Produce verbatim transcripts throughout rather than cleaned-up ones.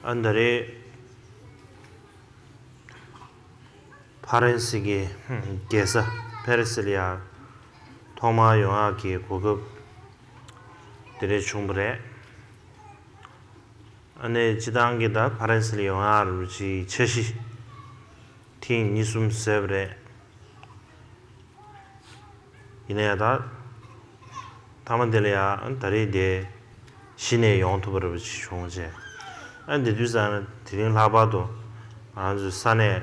ཨ་ད་རེས་ཕ་རན་སི་གི་རྒྱལ་ས་ཕ་རི་སི་ལ་ཡ་ཐོག་མར་ཡོང་ཡག་གི་གོ་སྐབས་དེ་རེད་བྱུང་བ་རེད། ཨ་ནི་སྤྱི་བཏང་གི་ད་ཕ་རན་སི་ལ་ཡོང་ཡག་རུ་ཅིག་འཆར་གཞི་ཐེངས་གཉིས་གསུམ་བཟོས་པ་རེད། ཡིན་ན་ཡང་ད་མཐའ་མ་དེ་ལ་ཡང་ད་རེས་དེ་གཞི་ནས་ཡོང་ཐུབ་པ་རེད་པ་ཅིག་བྱུང་བྱས། ཨ་འདི་དུས་ཙང་དེ་རིང་ལྷག་པར་དུ་ང་ཚོའི་ས་གནས་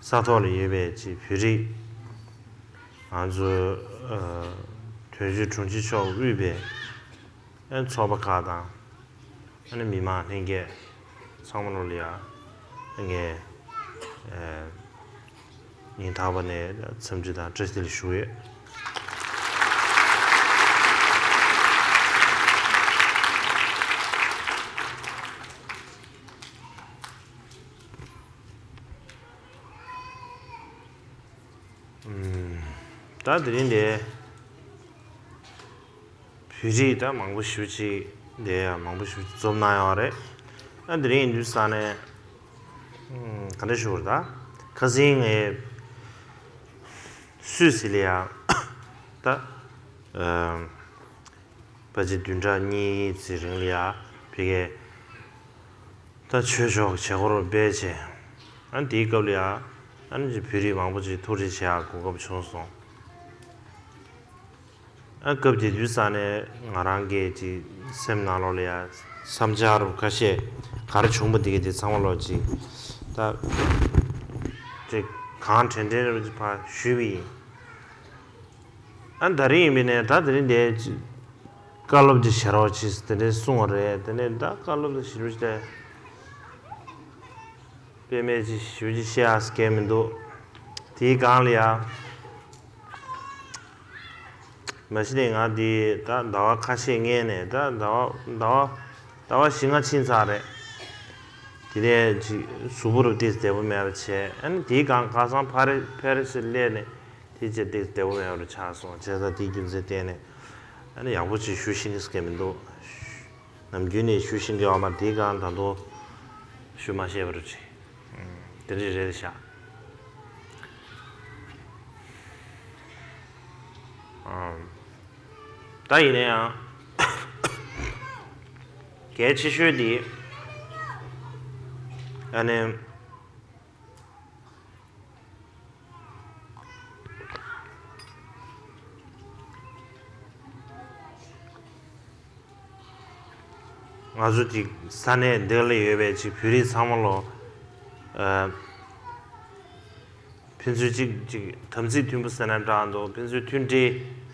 ས་ཐོག་ལ་ཡོད་པའི་ཅིག་བོད་རིགས་ང་ཚོའི་དོན་གཅོད་དྲུང་ཆེ་མཆོག་དབུས་པའི་ཚོགས་པ་ཁག་དང་། ཨ་ནི་མི་མང་ལྷན་རྒྱས་ཚང་མ་ལོ་ལ་ཡ་ངས་སྙིང་ཐག་པ་ནས་འཚམས་འདྲི་དང་བཀྲ་ཤིས་བདེ་ལེགས་ཞུ་ཡོད། ད་དེ་རིང་འདི། བོད་རིགས་ད་མང་པོ་ཞེ་པོ་ཅིག་འདི་ཡང་མང་པོ་ཞེ་པོ་ཅིག་འཛོམས་གནང་ཡོད་རེད། ཨ་འདི་རིང་ཡིན་དུས་ས་ནས་ག་འདྲ་ཞུ་དགོས་རེད། ད་ཁ་སང་ངས་སུད་སི་ལ་ཡ་ད་ཕལ་ཆེར་བདུན་ཕྲག་གཉིས་ཙམ་རིང་ལ་ཡ་ཕ་གིར་ད་ཆོས་ཕྱོགས་བྱེད་སྒོར་སྦས་བྱས། ཨ་དེའི་སྐབས་ལ་ཡ་ཨ་ནི་ཅིག་བོད་རིགས་མང་པོ་ཅིག་ཐུག་འཕྲད་བྱེད་ཡག་གོ་སྐབས་བྱུང་སོང་། ཨ་སྐབས་དེ་དུས་ཙང་ནས་ང་རང་གི་ཅིག་སེམས་ནང་ལོགས་ལ་ཡ་བསམ་འཆར་ཁ་ཤས་ག་རེ་བྱུང་པ་དེ་ག་དེ་ཚང་མ་ལོག་ཅིག་ད་ཅིག་གང་དྲན་དྲན་རེ་ཅིག་ཕར་ཞུས་པ་ཡིན། ཨ་ད་རིང་ཡིན་པ་ནས་ད་དེ་རིང་འདི་ཅིག་བཀའ་སློབ་ཅིག་བྱེད་རོགས་གྱིས་དེ་འདྲས་གསུངས་པ་རེད། དེ་ནས་ད་བཀའ་སློབ་དེ་ཞེ་པོ་ཅིག་དེ་དཔེ་མེད་ཅིག་ཞེ་པོ་ཅིག་བཤད་ཡག་སྐད་མི་འདུག་དེའི་སྒང་ལ་ཡ། མ་གཞི་ནས་ང་འདི་ད་ཟླ་བ་ཁ་ཤས་སྔོན་ནས་ད་ཟླ་བ་ཟླ་བ་ཟླ་བ་བཞི་ལྔ་ཕྱིན་ཚར་རེད། དེ་ནས་ཅིག་གཟུགས་པོ་རུ་ཏོག་ཙམ་བདེ་པོ་མེད་པ་བྱས། ཨ་ནི་དེའི་སྒང་ཁ་སང་ཕ་རི་ཕ་རི་སི་སླེབས་ནས་དེ་རྗེས་ཏོག་ཙམ་བདེ་པོ་མེད་པ་རུ་ཆགས་སོང་། བྱས་ཙང་དེའི་རྒྱུ་མཚན་བརྟེན་ནས་ཨ་ནི་ཡག་པོ་ཅིག་ཞུ་ཤེས་ཀྱི་མི་འདུག་ནམ་རྒྱུན་ནས་ཞུ་ཤེས་ཀྱི་ཡོད་མ་རེད། དེའི་སྒང་ད་དུང་ཞུ་མ་ཤེས་པ་རུ་ཅིག་དེ་འདྲ་རེད་ཤག་ད་ཡིན་ན་ཡང་གལ་ཆེ་ཤོས་དེ་ཨ་ནི། ང་ཚོ་གཅིག་ས་གནས་འདི་ལ་ཡོད་པའི་གཅིག་བོད་རིགས་ཚང་མ་ལོ། ཨ། ཕན་ཚུན་གཅིག་གཅིག་དམ་ཚིག་མཐུན་པོ་ཟེར་ན་འདྲ་འདུག་ཕན་ཚུན་མཐུན་སྒྲིལ།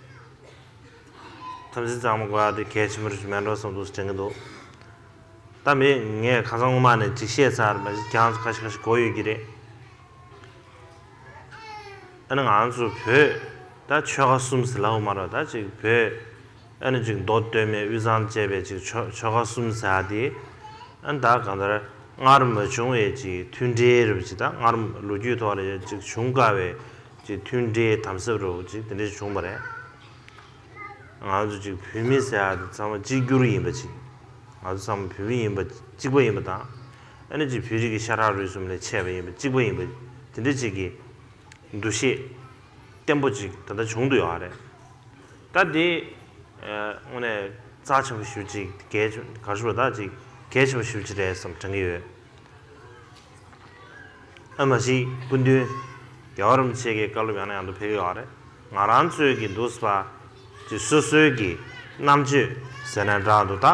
དམ་ཚིག་གཙང་མ་དགོས་ཡག་དེ་གལ་ཆེན་པོ་ཞིག་མེད་འགྲོ་བསམ་འདུག་དྲན་གྱི་འདུག་ད་མི་ངས་ཁ་སང་སྔོན་མ་ནས་ཅིག་བཤད་ཚར་མ་གཞི་ཁྱེད་རང་ཚོ་ཁ་ཤས་ཁ་ཤས་གོ་ཡོད་ཀྱི་རེད། ཨ་ནི་ང་ཚོ་བོད་ད་ཆོལ་ཁ་གསུམ་ཟེར་ལབ་དགོས་མ་རེད། ད་ཅིག་བོད་ཨ་ནི་ཅིག་མདོ་སྟོད་སྨད་དབུས་གཙང་བཅས་པའི་ཅིག་ཆོལ་ཆོལ་ཁ་གསུམ་ཟེར་ཡག་དེ་ཨ་ནི་ད་གང་ལྟར་སྔར་མ་བྱུང་བའི་ཅིག་མཐུན་སྒྲིལ་རེད་པ་ཅིག་ད་སྔར་ལོ་རྒྱུས་ཐོག་ལ་ཅིག་བྱུང་དཀའ་བའི་ཅིག་མཐུན་སྒྲིལ་དམ་ཟབ་རེད་པ་ཅིག་དེ་འདྲ་ཞིག་བྱུང་བ་རེད། ང་ཚོ་གཅིག་བོད་མི་ཟེར་ཡག་དེ་ཚང་མ་གཅིག་གྱུར་ཡིན་པ་ཅིག་ང་ཚོ་ཚང་མ་བོད་མི་ཡིན་པ་གཅིག་པ་ཡིན་པ་དང་། ཨ་ནི་གཅིག་བོད་རིགས་ཀྱི་ཤ་ཁྲག་རུས་གསུམ་ལས་ཆད་པ་ཡིན་པ་གཅིག་པ་ཡིན་པ་དེ་འདྲ་ཅིག་གི་འདུ་ཤེས་བརྟན་པོ་ཅིག་ད་ལྟ་བྱུང་བསྡད་ཡོད་རེད། ད་དེ་དངོས་གནས་རྩ་ཆེན་པོ་ཞེ་པོ་ཅིག་གལ་ཆེ་ག་རེ་ཞུ་དགོས་ད་ཅིག་གལ་ཆེན་པོ་ཞེ་པོ་ཅིག་རེད་བསམ་དྲན་གྱི་ཡོད། ཨ་མ་གཞི་སྐུ་མདུན་རྒྱལ་བ་རིན་པོ་ཆེ་གི་བཀའ་སློབ་ཡང་ནས་ཡང་དུ་ཕེབས་ཀྱི་ཡོད་རེད། ང་རང་ཚོའི་གི་འདུག་སེ་ཅིག་སོ་སོའི་གི་རྣམ་དཔྱོད་ཟེར་ན་འདྲ་འདུག་ད་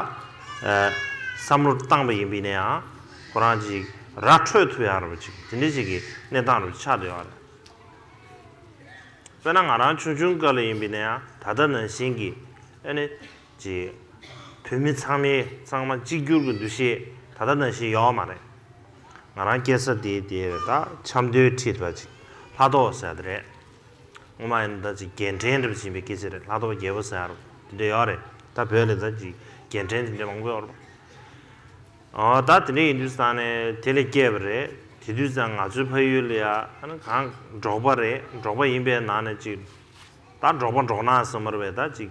བསམ་བློ་བཏང་པ་ཡིན་པ་ཡིན་ན་ཡང་ཁོ་རང་ཅིག་ར་འཕྲོད་ཐུབ་ཡག་རེད་པ་ཅིག་དེ་འདྲ་ཅིག་གི་གནས་སྟངས་རེད་པ་ཆགས་བསྡད་ཡོད་རེད། དཔེར་ན་ང་རང་ཆུང་ཆུང་སྐབས་ལ་ཡིན་པ་ཡིན་ན་ཡང་ད་ལྟ་ནང་བཞིན་གི་ཨ་ནི། ཅིག་བོད་མི་ཚང་མའི་ཚང་མ་གཅིག་གྱུར་གྱི་འདུ་ཤེས་ད་ལྟ་ནང་བཞིན་ཡོད་མ་རེད། ང་རང་སྐྱེས་ས་དེ་དེ་རེད། ད་ཆབ་མདོའི་འཁྲིས་དེ་ཅིག་ལྷ་ཐོག་ཟེར་དེ་རེད། ངོ་མ་ཡིན་ན་ད་ཅིག་རྒྱལ་ཕྲན་འདྲ་པོ་ཅིག་ཡིན་པའི་སྐད་ཆ་རེད། ལྷ་ཐོག་རྒྱལ་པོ་ཟེར་དེ་འདྲ་ཡོད་རེད། ད་བོད་ལ་ད་ཅིག་རྒྱལ་ཕྲན་དེ་འདྲ་མང་པོ་ཡོད་རེད། ཨོ་ད་དེ་འདྲ་ཡིན་དུས་ཙང་ནས་དེ་ལ་སྐྱེས་པ་རེད། དེ་དུས་ཙང་ང་ཚོའི་ཕ་ཡུལ་ལ་ཡ་ཨ་ནི་གང་འབྲོག་པ་རེད། འབྲོག་པ་ཡིན་པའི་ནང་ནས་ཅིག་ད་འབྲོག་པ་འབྲོག་ནག་ཟེར་མ་རེད་པས། ད་ཅིག་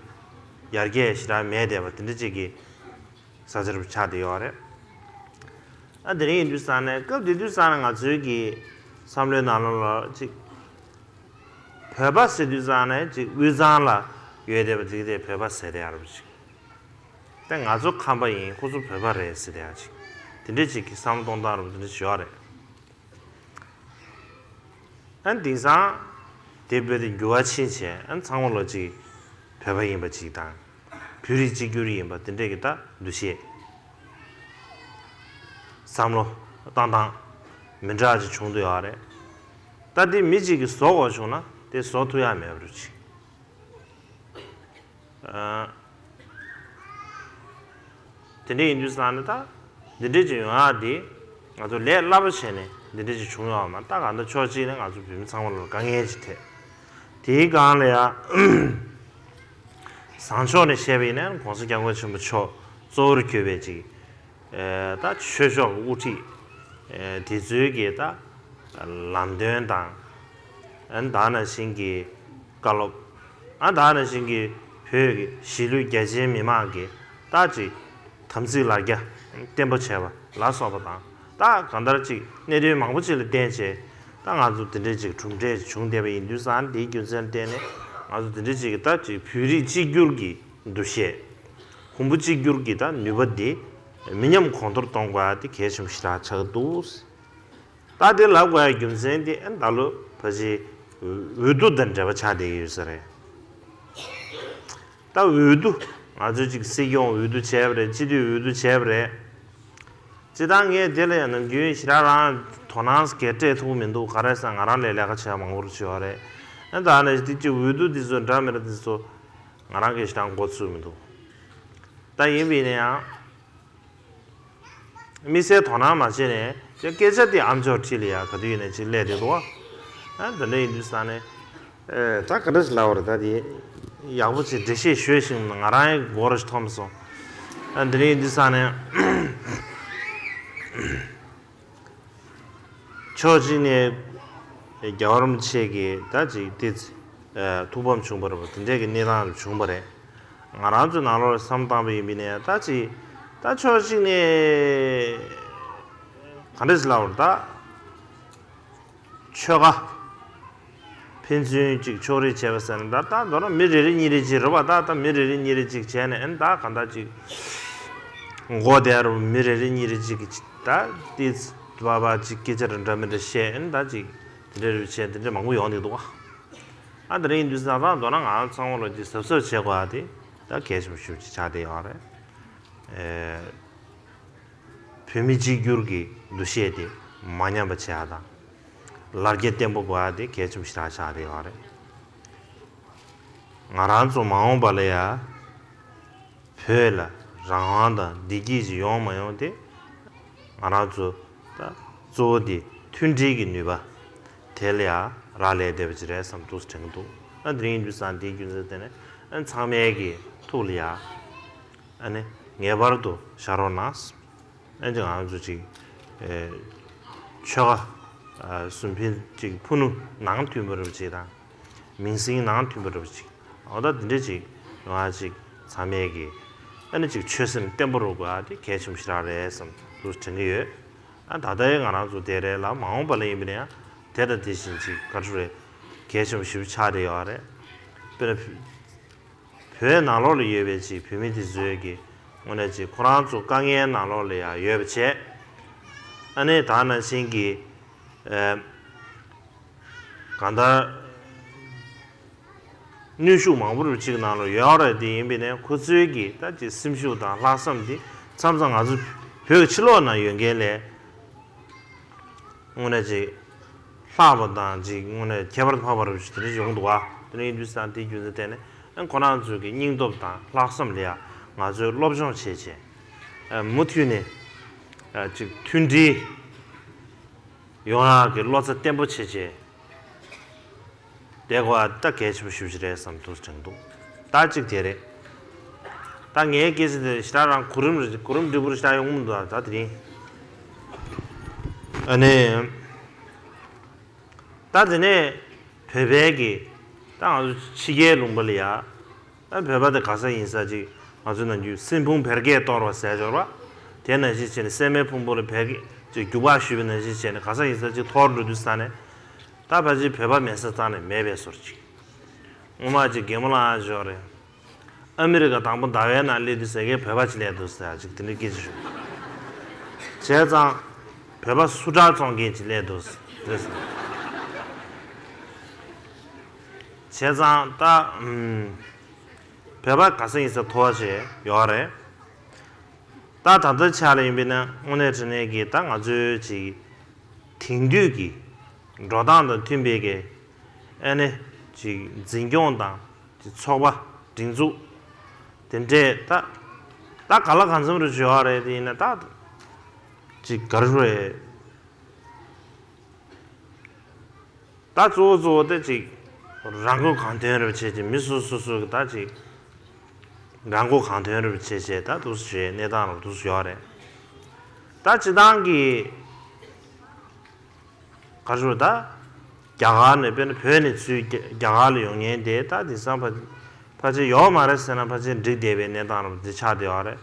ཡར་རྒྱས་ཞེ་དྲག་མེད་བསྡད་པ་དེ་འདྲ་ཅིག་གི་ས་ཆ་རུ་ཆགས་བསྡད་ཡོད་རེད། ཨ་དེ་རིང་ཡིན་དུས་ཙང་ནས་སྐབས་དེ་དུས་ཙང་ནས་ང་ཚོའི་གི་བསམ་བློའི་ནང་ལོགས་ལ་ཅིག་བོད་པ་ཟེར་དུས་ཙང་ནས་ཅིག་དབུས་གཙང་ལ་ཡོད་བསྡད་པ་དེ་གི་དེ་བོད་པ་ཟེར་བསྡད་ཡ་རུ་ཅིག་དེ་ང་ཚོ་ཁམས་པ་ཡིན། ཁོ་ཚོ་བོད་པ་རེད་ཟེར་བསྡད་ཡ་ཅིག་དེ་འདྲས་ཅིག་གི་བསམ་བློ་གཏོང་སྟངས་རུ་དེ་འདྲས་ཅིག་ཡོད་རེད། ཨ་དེང་སང་དེ་བོད་དེ་འགྱུར་བ་ཕྱིན་བྱས་ཨ་ཚང་མ་ལོ་ཅིག་བོད་པ་ཡིན་པ་ཅིག་དང་། བོད་རིགས་གཅིག་གྱུར་ཡིན་པ་དེ་འདྲས་ཀྱི་ད་འདུ་ཤེས། བསམ་བློ་བཏང་སྟངས་མི་འདྲ་ཅིག་བྱུང་འདུག་ཡོད་རེད། ད་དེ་མི་གཅིག་གིས་བཟོ་དགོས་བྱུང་ན་དེ་བཟོ་ཐུབ་ཡ་མེད་པ་རུ་ཅིག་ཨ། དེ་འདྲ་ཡིན་དུས་ཙང་ནས་ད་འདི་འདྲ་ཅིག་ཡོང་ཡག་འདི་ང་ཚོ་ལས་སླ་པོ་བྱས་ནས་འདི་འདྲ་ཅིག་བྱུང་ཡོད་མ་རེད། ད་གང་ལྟར་ཕྱོགས་གཅིག་ནས་ང་ཚོ་བོད་མི་ཚང་མ་ལ་དཀའ་ངལ་ཅིག་འཕྲད། དེའི་སྒང་ལ་ཡ་བཟང་ཕྱོགས་ནས་བཤད་པ་ཡིན་ན་༸གོང་ས་༸སྐྱབས་མགོན་ཆེན་པོ་མཆོག་གཙོ་བོར་གྱུར་པའི་ཅིག་ཨེ་ད་ཆོས་ཕྱོགས་ཀྱི་དབུ་ཁྲིད་ཨེ་དེ་ཚོའི་གི་ད་ལམ་སྟོན་དང་། ཨ་ནི་ད་ནང་བཞིན་གྱི་བཀའ་སློབ། ཨ་ད་ནང་བཞིན་གྱི་བོད་ཀྱི་གཞིས་ལུས་རྒྱ་ཆེའི་མི་མང་གི་ད་ཅིག་དམ་ཚིག་ལ་རྒྱ་བརྟན་པོ་བྱས་པ་ལ་སོགས་པ་དང་། ད་གང་ལྟར་ཅིག་གནད་དོན་མང་པོ་ཅིག་ལ་བརྟེན་བྱས་ད་ང་ཚོ་དེ་འདྲའི་ཅིག་གྲུབ་འབྲས་ཅིག་བྱུང་བསྡད་པ་ཡིན་དུས་ཙང་དེའི་རྒྱུ་མཚན་ལ་བརྟེན་ནས་ང་ཚོ་དེ་འདྲའི་ཅིག་གི་ད་ཅིག་བོད་རིགས་གཅིག་གྱུར་གྱི་འདུ་ཤེས། ཧོང་པོ་གཅིག་གྱུར་གྱི་ད་ནུས་པ་འདི་མི་ཉམས་གོང་མཐོར་གཏོང་དགོས་ཡ་དེ་གལ་ཆེན་པོ་ཞེ་དྲག་ཆགས་ཀྱི་འདུག་ད་དེ་ལབ་དགོས་ཡ་རྒྱུ་མཚན་དེ་ཨ་ད་ལོ་ཕལ་ཆེར་འོས་བསྡུ་དང་འབྲེལ་བ་ཆགས་བསྡད་ཀྱི་ཡོད་ས་རེད། ད་འོས་བསྡུ་ང་ཚོས་ཅིག་སྲིད་སྐྱོང་འོས་བསྡུ་བྱས་པ་རེད། སྤྱི་འཐུས་འོས་བསྡུ་བྱས་པ་རེད། སྤྱིར་བཏང་ངས་དེ་ལ་ཡང་ནམ་རྒྱུན་ཞེ་དྲག་རང་དོ་སྣང་གང་སྤྲད་ཐུབ་ཀྱི་མི་འདུག་ག་རེ་ཟེར་ན་ང་རང་ལས་ལས་ཀ་བྱེད་ཡ་མང་པོ་རུ་བྱེད་པ་རེད། ཨ་ད་ནས་དེ་ཅིག་འོས་བསྡུ་དེ་ཚོ་འདྲ་མི་འདྲ་དེ་ཚོ་ང་རང་གིས་ཞེ་དྲག་མགོ་ཚོས་མི་འདུག་ད་ཡིན་པ་ཡིན་ན་ཡང་། དམིགས་བསལ་དོ་སྣང་མ་བྱས་ནས་ཀྱང་སྐད་ཆ་དེ་ཨ་མཆོག་འཁྲིས་ལ་ཡ་ག་དུས་ཡིན་ནའི་ཅིག་སླེབས་བསྡད་འདུག་བ། ཨ་འདི་འདྲ་ཡིན་དུས་ཙང་ནས། ཨེ་ད་ག་འདྲ་ཞིག་ལབ་པ་རེད། ད་དེ་ཡག་པོ་ཅིག་འགྲེལ་བཤད་ཞུས་ཤིང་ང་རང་ཡང་མགོ་ར་ཞིག་འཐོམས་སོང་། ཨ་འདི་འདྲ་ཡིན་དུས་ཙང་ནས། ཕྱོགས་གཅིག་ནས་རྒྱལ་བ་རིན་པོ་ཆེ་གི་ད་ཅིག་དེ་ཨ་ཐུགས་ཕམ་བྱུང་བ་རེད་པ། དེ་འདྲས་ཀྱི་གནས་སྟངས་བྱུང་བ་རེད། ང་རང་ཚོའི་ནང་ལོགས་ལ་བསམ་བཏང་པ་ཡིན་པ་ཡིན་ན་ད་ཅིག་ད་ཕྱོགས་གཅིག་ནས་ག་འདྲས་ལབ་པ་རེད། ད་ཆོལ་ཁ་ཕན་ཚུན་ཅིག་ཕྱོགས་རིས་བྱས་པ་ཟེར་ན་ད་ད་མདོར་ན་མི་རེ་རེ་གཉིས་རེ་ཅིག་རེད་པ། ད་ད་མི་རེ་རེ་གཉིས་རེ་ཅིག་བྱས་ནས་ཨ་ནི་ད་གང་ལྟར་ཅིག་མགོ་བདེ་རུ་མི་རེ་རེ་གཉིས་རེ་ཅིག་གིས་ད་ཏིས་བ་བ་ཅིག་སྐད་ཆ་རེ་འདྲ་མི་འདྲ་བཤད་ཨ་ནི་ད་ཅིག་དེ་འདྲ་རེ་བྱས་དེ་འདྲ་མང་པོ་ཡོང་བསྡད་འདུག་ག་ཨ་དེ་འདྲ་ཡིན་དུས་ཙང་ད་མདོར་ན་ང་ཚང་མ་ལོ་ཅིག་གཟབ་གཟབ་བྱེད་དགོས་ཡ་དེ་ད་གལ་ཆེན་པོ་ཞེ་པོ་ཅིག་ཆགས་བསྡད་ཡོད་རེད། ཨེ། བོད་མི་གཅིག་གྱུར་གྱི་འདུ་ཤེས་དེ་མ་ཉམས་པ་བྱེད་ཡ་དང་། ལར་རྒྱ་བརྟན་པོ་དགོས་ཡ་དེ་གལ་ཆེན་པོ་ཞེ་དྲག་ཆགས་བསྡད་ཡོད་རེད། ང་རང་ཚོ་མ་འོངས་པ་ལ་ཡ་བོད་ལ་རང་དབང་དང་བདེ་སྐྱིད་ཅིག་ཡོང་མ་ཡོང་དེ་ང་རང་ཚོ་ད་གཙོ་བོ་དེ་མཐུན་སྒྲིལ་གྱི་ནུས་པ་དེ་ལ་ཡ་རག་ལས་བསྡད་པ་ཅིག་རེད་བསམ་འདུག་དྲན་གྱི་འདུག་ཨ་དེ་རིང་ཡིན་དུས་ཙང་དེའི་རྒྱུ་མཚན་དེ་ནས་ཨ་ཚང་མའི་གི་ཐུགས་ལ་ཡ། ཨ་ནི་ངེས་པར་དུ་བཞག་རོགས་གནང་། ཨ་ནི་ང་ཚོ་ཅིག་ཨེ་ཆོལ་ཁ་ཨ་གསུམ་ཕན་ཅིག་ཕུ་ནུ་ནང་མཐུན་པ་རུ་ཅིག་དང་། མིང་སྲིང་ནང་མཐུན་པ་རུ་ཅིག་འོ་ད་འདི་འདྲ་ཅིག་ང་ཅིག་ཚང་མས་ཀྱི་ཨ་ནི་ཅིག་ཆོད་སེམས་བརྟན་པོ་རུ་དགོས་ཨ་དེ་གལ་ཆེན་པོ་ཞེ་དྲག་རེད་བསམ་དུ་དྲན་གྱི་ཡོད། ཨ་ད་ལྟའི་ང་རང་ཚོ་དེ་རེད་ལ་མ་འོངས་པ་ལ་ཡིན་པ་ན་ཡང་དེ་དང་དེ་བཞིན་ཅིག་ག་རེ་རེད་གལ་ཆེན་པོ་ཞེ་པོ་ཆགས་བསྡད་ཡོད་རེད། དཔེར་ན། བོད་ནང་ལོགས་ལ་ཡོད་པའི་ཅིག་བོད་མི་དེ་ཚོའི་གི་དངོས་གནས་ཅིག་ཁོ་རང་ཚོ་དཀའ་ངལ་ནང་ལོགས་ལ་ཡང་ཡོད་པ་བྱས། ཨ་ནི་ད་ནང་བཞིན་གྱི་ཨེ་གང་ལྟར་གནོན་ཤུགས་མང་པོ་རུ་ཅིག་ནང་ལ་ཡོད་རེད། དེ་ཡིན་པས་ན་ཁོ་ཚོའི་གི་ད་ཅིག་སེམས་ཤུགས་དང་ལྷག་བསམ་དེ་མཚམས་མཚམས་ང་ཚོ་བོད་ཀྱི་ཕྱི་ལོགས་ན་ཡོད་མཁན་ལས། དངོས་གནས་ཅིག་ལྷག་པ་དང་ཅིག་དངོས་གནས་ཁྱད་པར་འཕགས་པ་རུ་ཞིག་དེ་འདྲ་ཡོང་འདུག་ཨ། དེ་འདྲ་ཡིན་དུས་ཙང་དེའི་རྒྱུ་མཚན་དེ་ནི་ཁོ་རང་ཚོའི་གི་སྙིང་སྟོབས་དང་ལྷག་བསམ་ལ་ཡ་ང་ཚོས་སློབ་སྦྱོང་བྱེད་ཆེད་མུ་མཐུད་ནས་ཅིག་མཐུན་སྒྲིལ་ཡོང་ཡག་གི་བློ་རྩ་བརྟན་པོ་བྱེད་ཆེད། དེ་གོ་ཨ་ད་གལ་ཆེན་པོ་ཞེ་པོ་ཅིག་རེད་བསམ་འདུག་དྲན་འདུག་ད་གཅིག་དེ་རེད། ད་ངའི་སྐད་ཆ་དེ་ཞེ་དྲག་རང་གོ་རིམ་རེ་གོ་རིམ་སྒྲིག་པོ་རེ་ཞེ་དྲག་ཡོང་གི་མི་འདུག་ད་དེ་རིང་། ཨ་ནི། ད་དེ་ནས་བོད་པའི་གི་ད་ང་ཚོ་ཕྱི་རྒྱལ་ལུང་པ་ལ་ཡ། ཨ་བོད་པ་དེ་ག་ས་ཡིན་ས་ཅིག་ང་ཚོ་ནམ་རྒྱུན་སྲན་ཕུང་བེར་ཀས་གཏོར་བ་ཟེར་འབྱོར་བ། དེ་ནང་བཞིན་བྱས་ནས་སྲན་མའི་ཕུང་པོ་ལ་བེར་ཀས་ ཅིག་རྒྱུག་པ་གཞུས་པ་ནང་བཞིན་བྱས་ནས་ག་ས་ཡིན་ས་ཅིག་འཐོར་འགྲོ་དུས་ས་ནས། ད་ཕལ་ཆེར་བོད་པ་མེད་ས་རྩ་ནས་མེད་པའི་བཟོ་འདྲ་ཅིག་སྔོན་མ་ཅིག་གད་མོ་ལངས་ཡག་ཅིག་ཡོད་རེད། ཨ་མི་རི་ཀ་དང་པོ་ཟླ་བའི་ནང་སླེབས་དུས་ཟེར་མཁན་བོད་པ་ཅིག་སླེབས་འདུག་ཟེར་ཡག་ཅིག་དེ་འདྲའི་སྐད་ཆ་ཤོད། བྱས་ཙང་། བོད་པ་སུ་ཊར་བཙོང་མཁན་ཅིག་སླེབས་འདུག་ཟེར། བྱས་ཙང་ད། ཨུམ། བོད་པ་ག་ས་ཡིན་ས་འཐོར་བྱས་ཡོད་རེད། ད་ད་ལྟའི་ཆ་ལ་ཡིན་པས་ན་དངོས་གནས་དྲང་གནས་ཀྱི་ད་ང་ཚོའི་ཅིག་དེང་དུས་ཀྱི་འགྲོ་སྟངས་དང་མཐུན་པའི་གི་ཨ་ནི་ཅིག་འཛིན་སྐྱོང་དང་ཅིག་ཚོགས་པ་སྒྲིག་འཛུགས་དེ་འདྲས་ད་ད་ག་ལ་གང་འཚམ་རུ་བྱེད་ཡོད་རེད། དེ་ཡིན་ན་ད་ཅིག་ག་རེ་རེད། ད་གཙོ་བོ་གཙོ་བོ་དེ་ཅིག་རང་མགོ་གང་ཐོན་རེ་བྱས་ཅིག་མི་སོ་སོ་སོ་གི་ད་ཅིག་རང་མགོ་གང་ཐོན་རེ་བྱས་བྱས་ད་འདུག་སེ་བྱས་གནས་སྟངས་རེ་འདུག་སེ་ཡོད་རེད། ད་སྤྱིར་བཏང་གི་ག་རེ་ཞུ་ད་རྒྱ་གར་ནས་དཔེར་ན་བོད་ནས་ཚུར་རྒྱ་རྒྱ་གར་ལ་ཡོང་མཁན་དེ་ད་དེང་སང་ཕ་ཕལ་ཆེར་ཡོད་མ་རེད་ཟེར་ན་ཕལ་ཆེར་འགྲིག་བསྡད་པའི་གནས་སྟངས་རེ་འདི་ཆགས་བསྡད་ཡོད་རེད།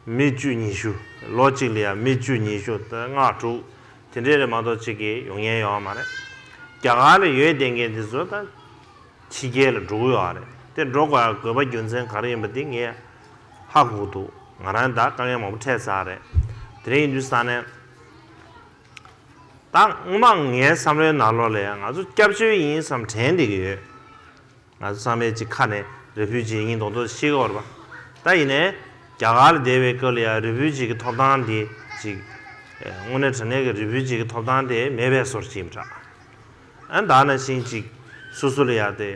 མི་བཅུ་ཉི་ཤུ། ལོ་གཅིག་ལ་ཡང་མི་བཅུ་ཉི་ཤུ་དང་ལྔ་དྲུག་དེ་འདྲས་རེ་མ་གཏོགས་གཅིག་གིས་ཡོང་མཁན་ཡོད་མ་རེད། རྒྱ་གར་ལ་ཡོད་བསྡད་མཁན་དེ་ཚོ་ད་ཕྱི་རྒྱལ་ལ་འགྲོ་གི་ཡོད་རེད། དེ་འགྲོ་དགོས་ཡ་དགོས་པ་རྒྱུ་མཚན་ག་རེ་ཡིན་པ་དེ་ངས་ཧ་གོ་གི་འདུག་ང་རང་ད་དཀའ་ངལ་མང་པོ་འཕྲད་ཚར་རེད། དེ་རིང་ཡིན་དུས་ས་ནས་ད་སྔོན་མ་ངའི་བསམ་བློའི་ནང་ལོགས་ལ་ཡང་ང་ཚོ་སྐྱབས་བཅོལ་ཡིན་བསམ་དྲན་བསྡད་ཀྱི་ཡོད། ང་ཚོ་ཚང་མས་ཅིག་ཁ་ནས་རེ་ཕུལ་བྱེད་ཡིན་མདོག་མདོག་ཤེས་ཀྱི་ཡོད་རེད་པ། ད་ཡིན་ནའི་རྒྱ་གར་ལ་བསྡད་པའི་སྐབས་ལ་ཡང་རེ་ཕུལ་བྱེད་ཀྱི་ཐོབ་ཐང་དེ་ཅིག་དངོས་གནས་དྲང་གནས་ཀྱི་རེ་ཕུལ་བྱེད་ཀྱི་ཐོབ་ཐང་དེ་མེད་པའི་བཟོ་འདྲ་ཅིག་ཡིན་པ་འདྲ། ཨ་ད་ནང་བཞིན་ཅིག་སོ་སོ་ལ་ཡང་དེ་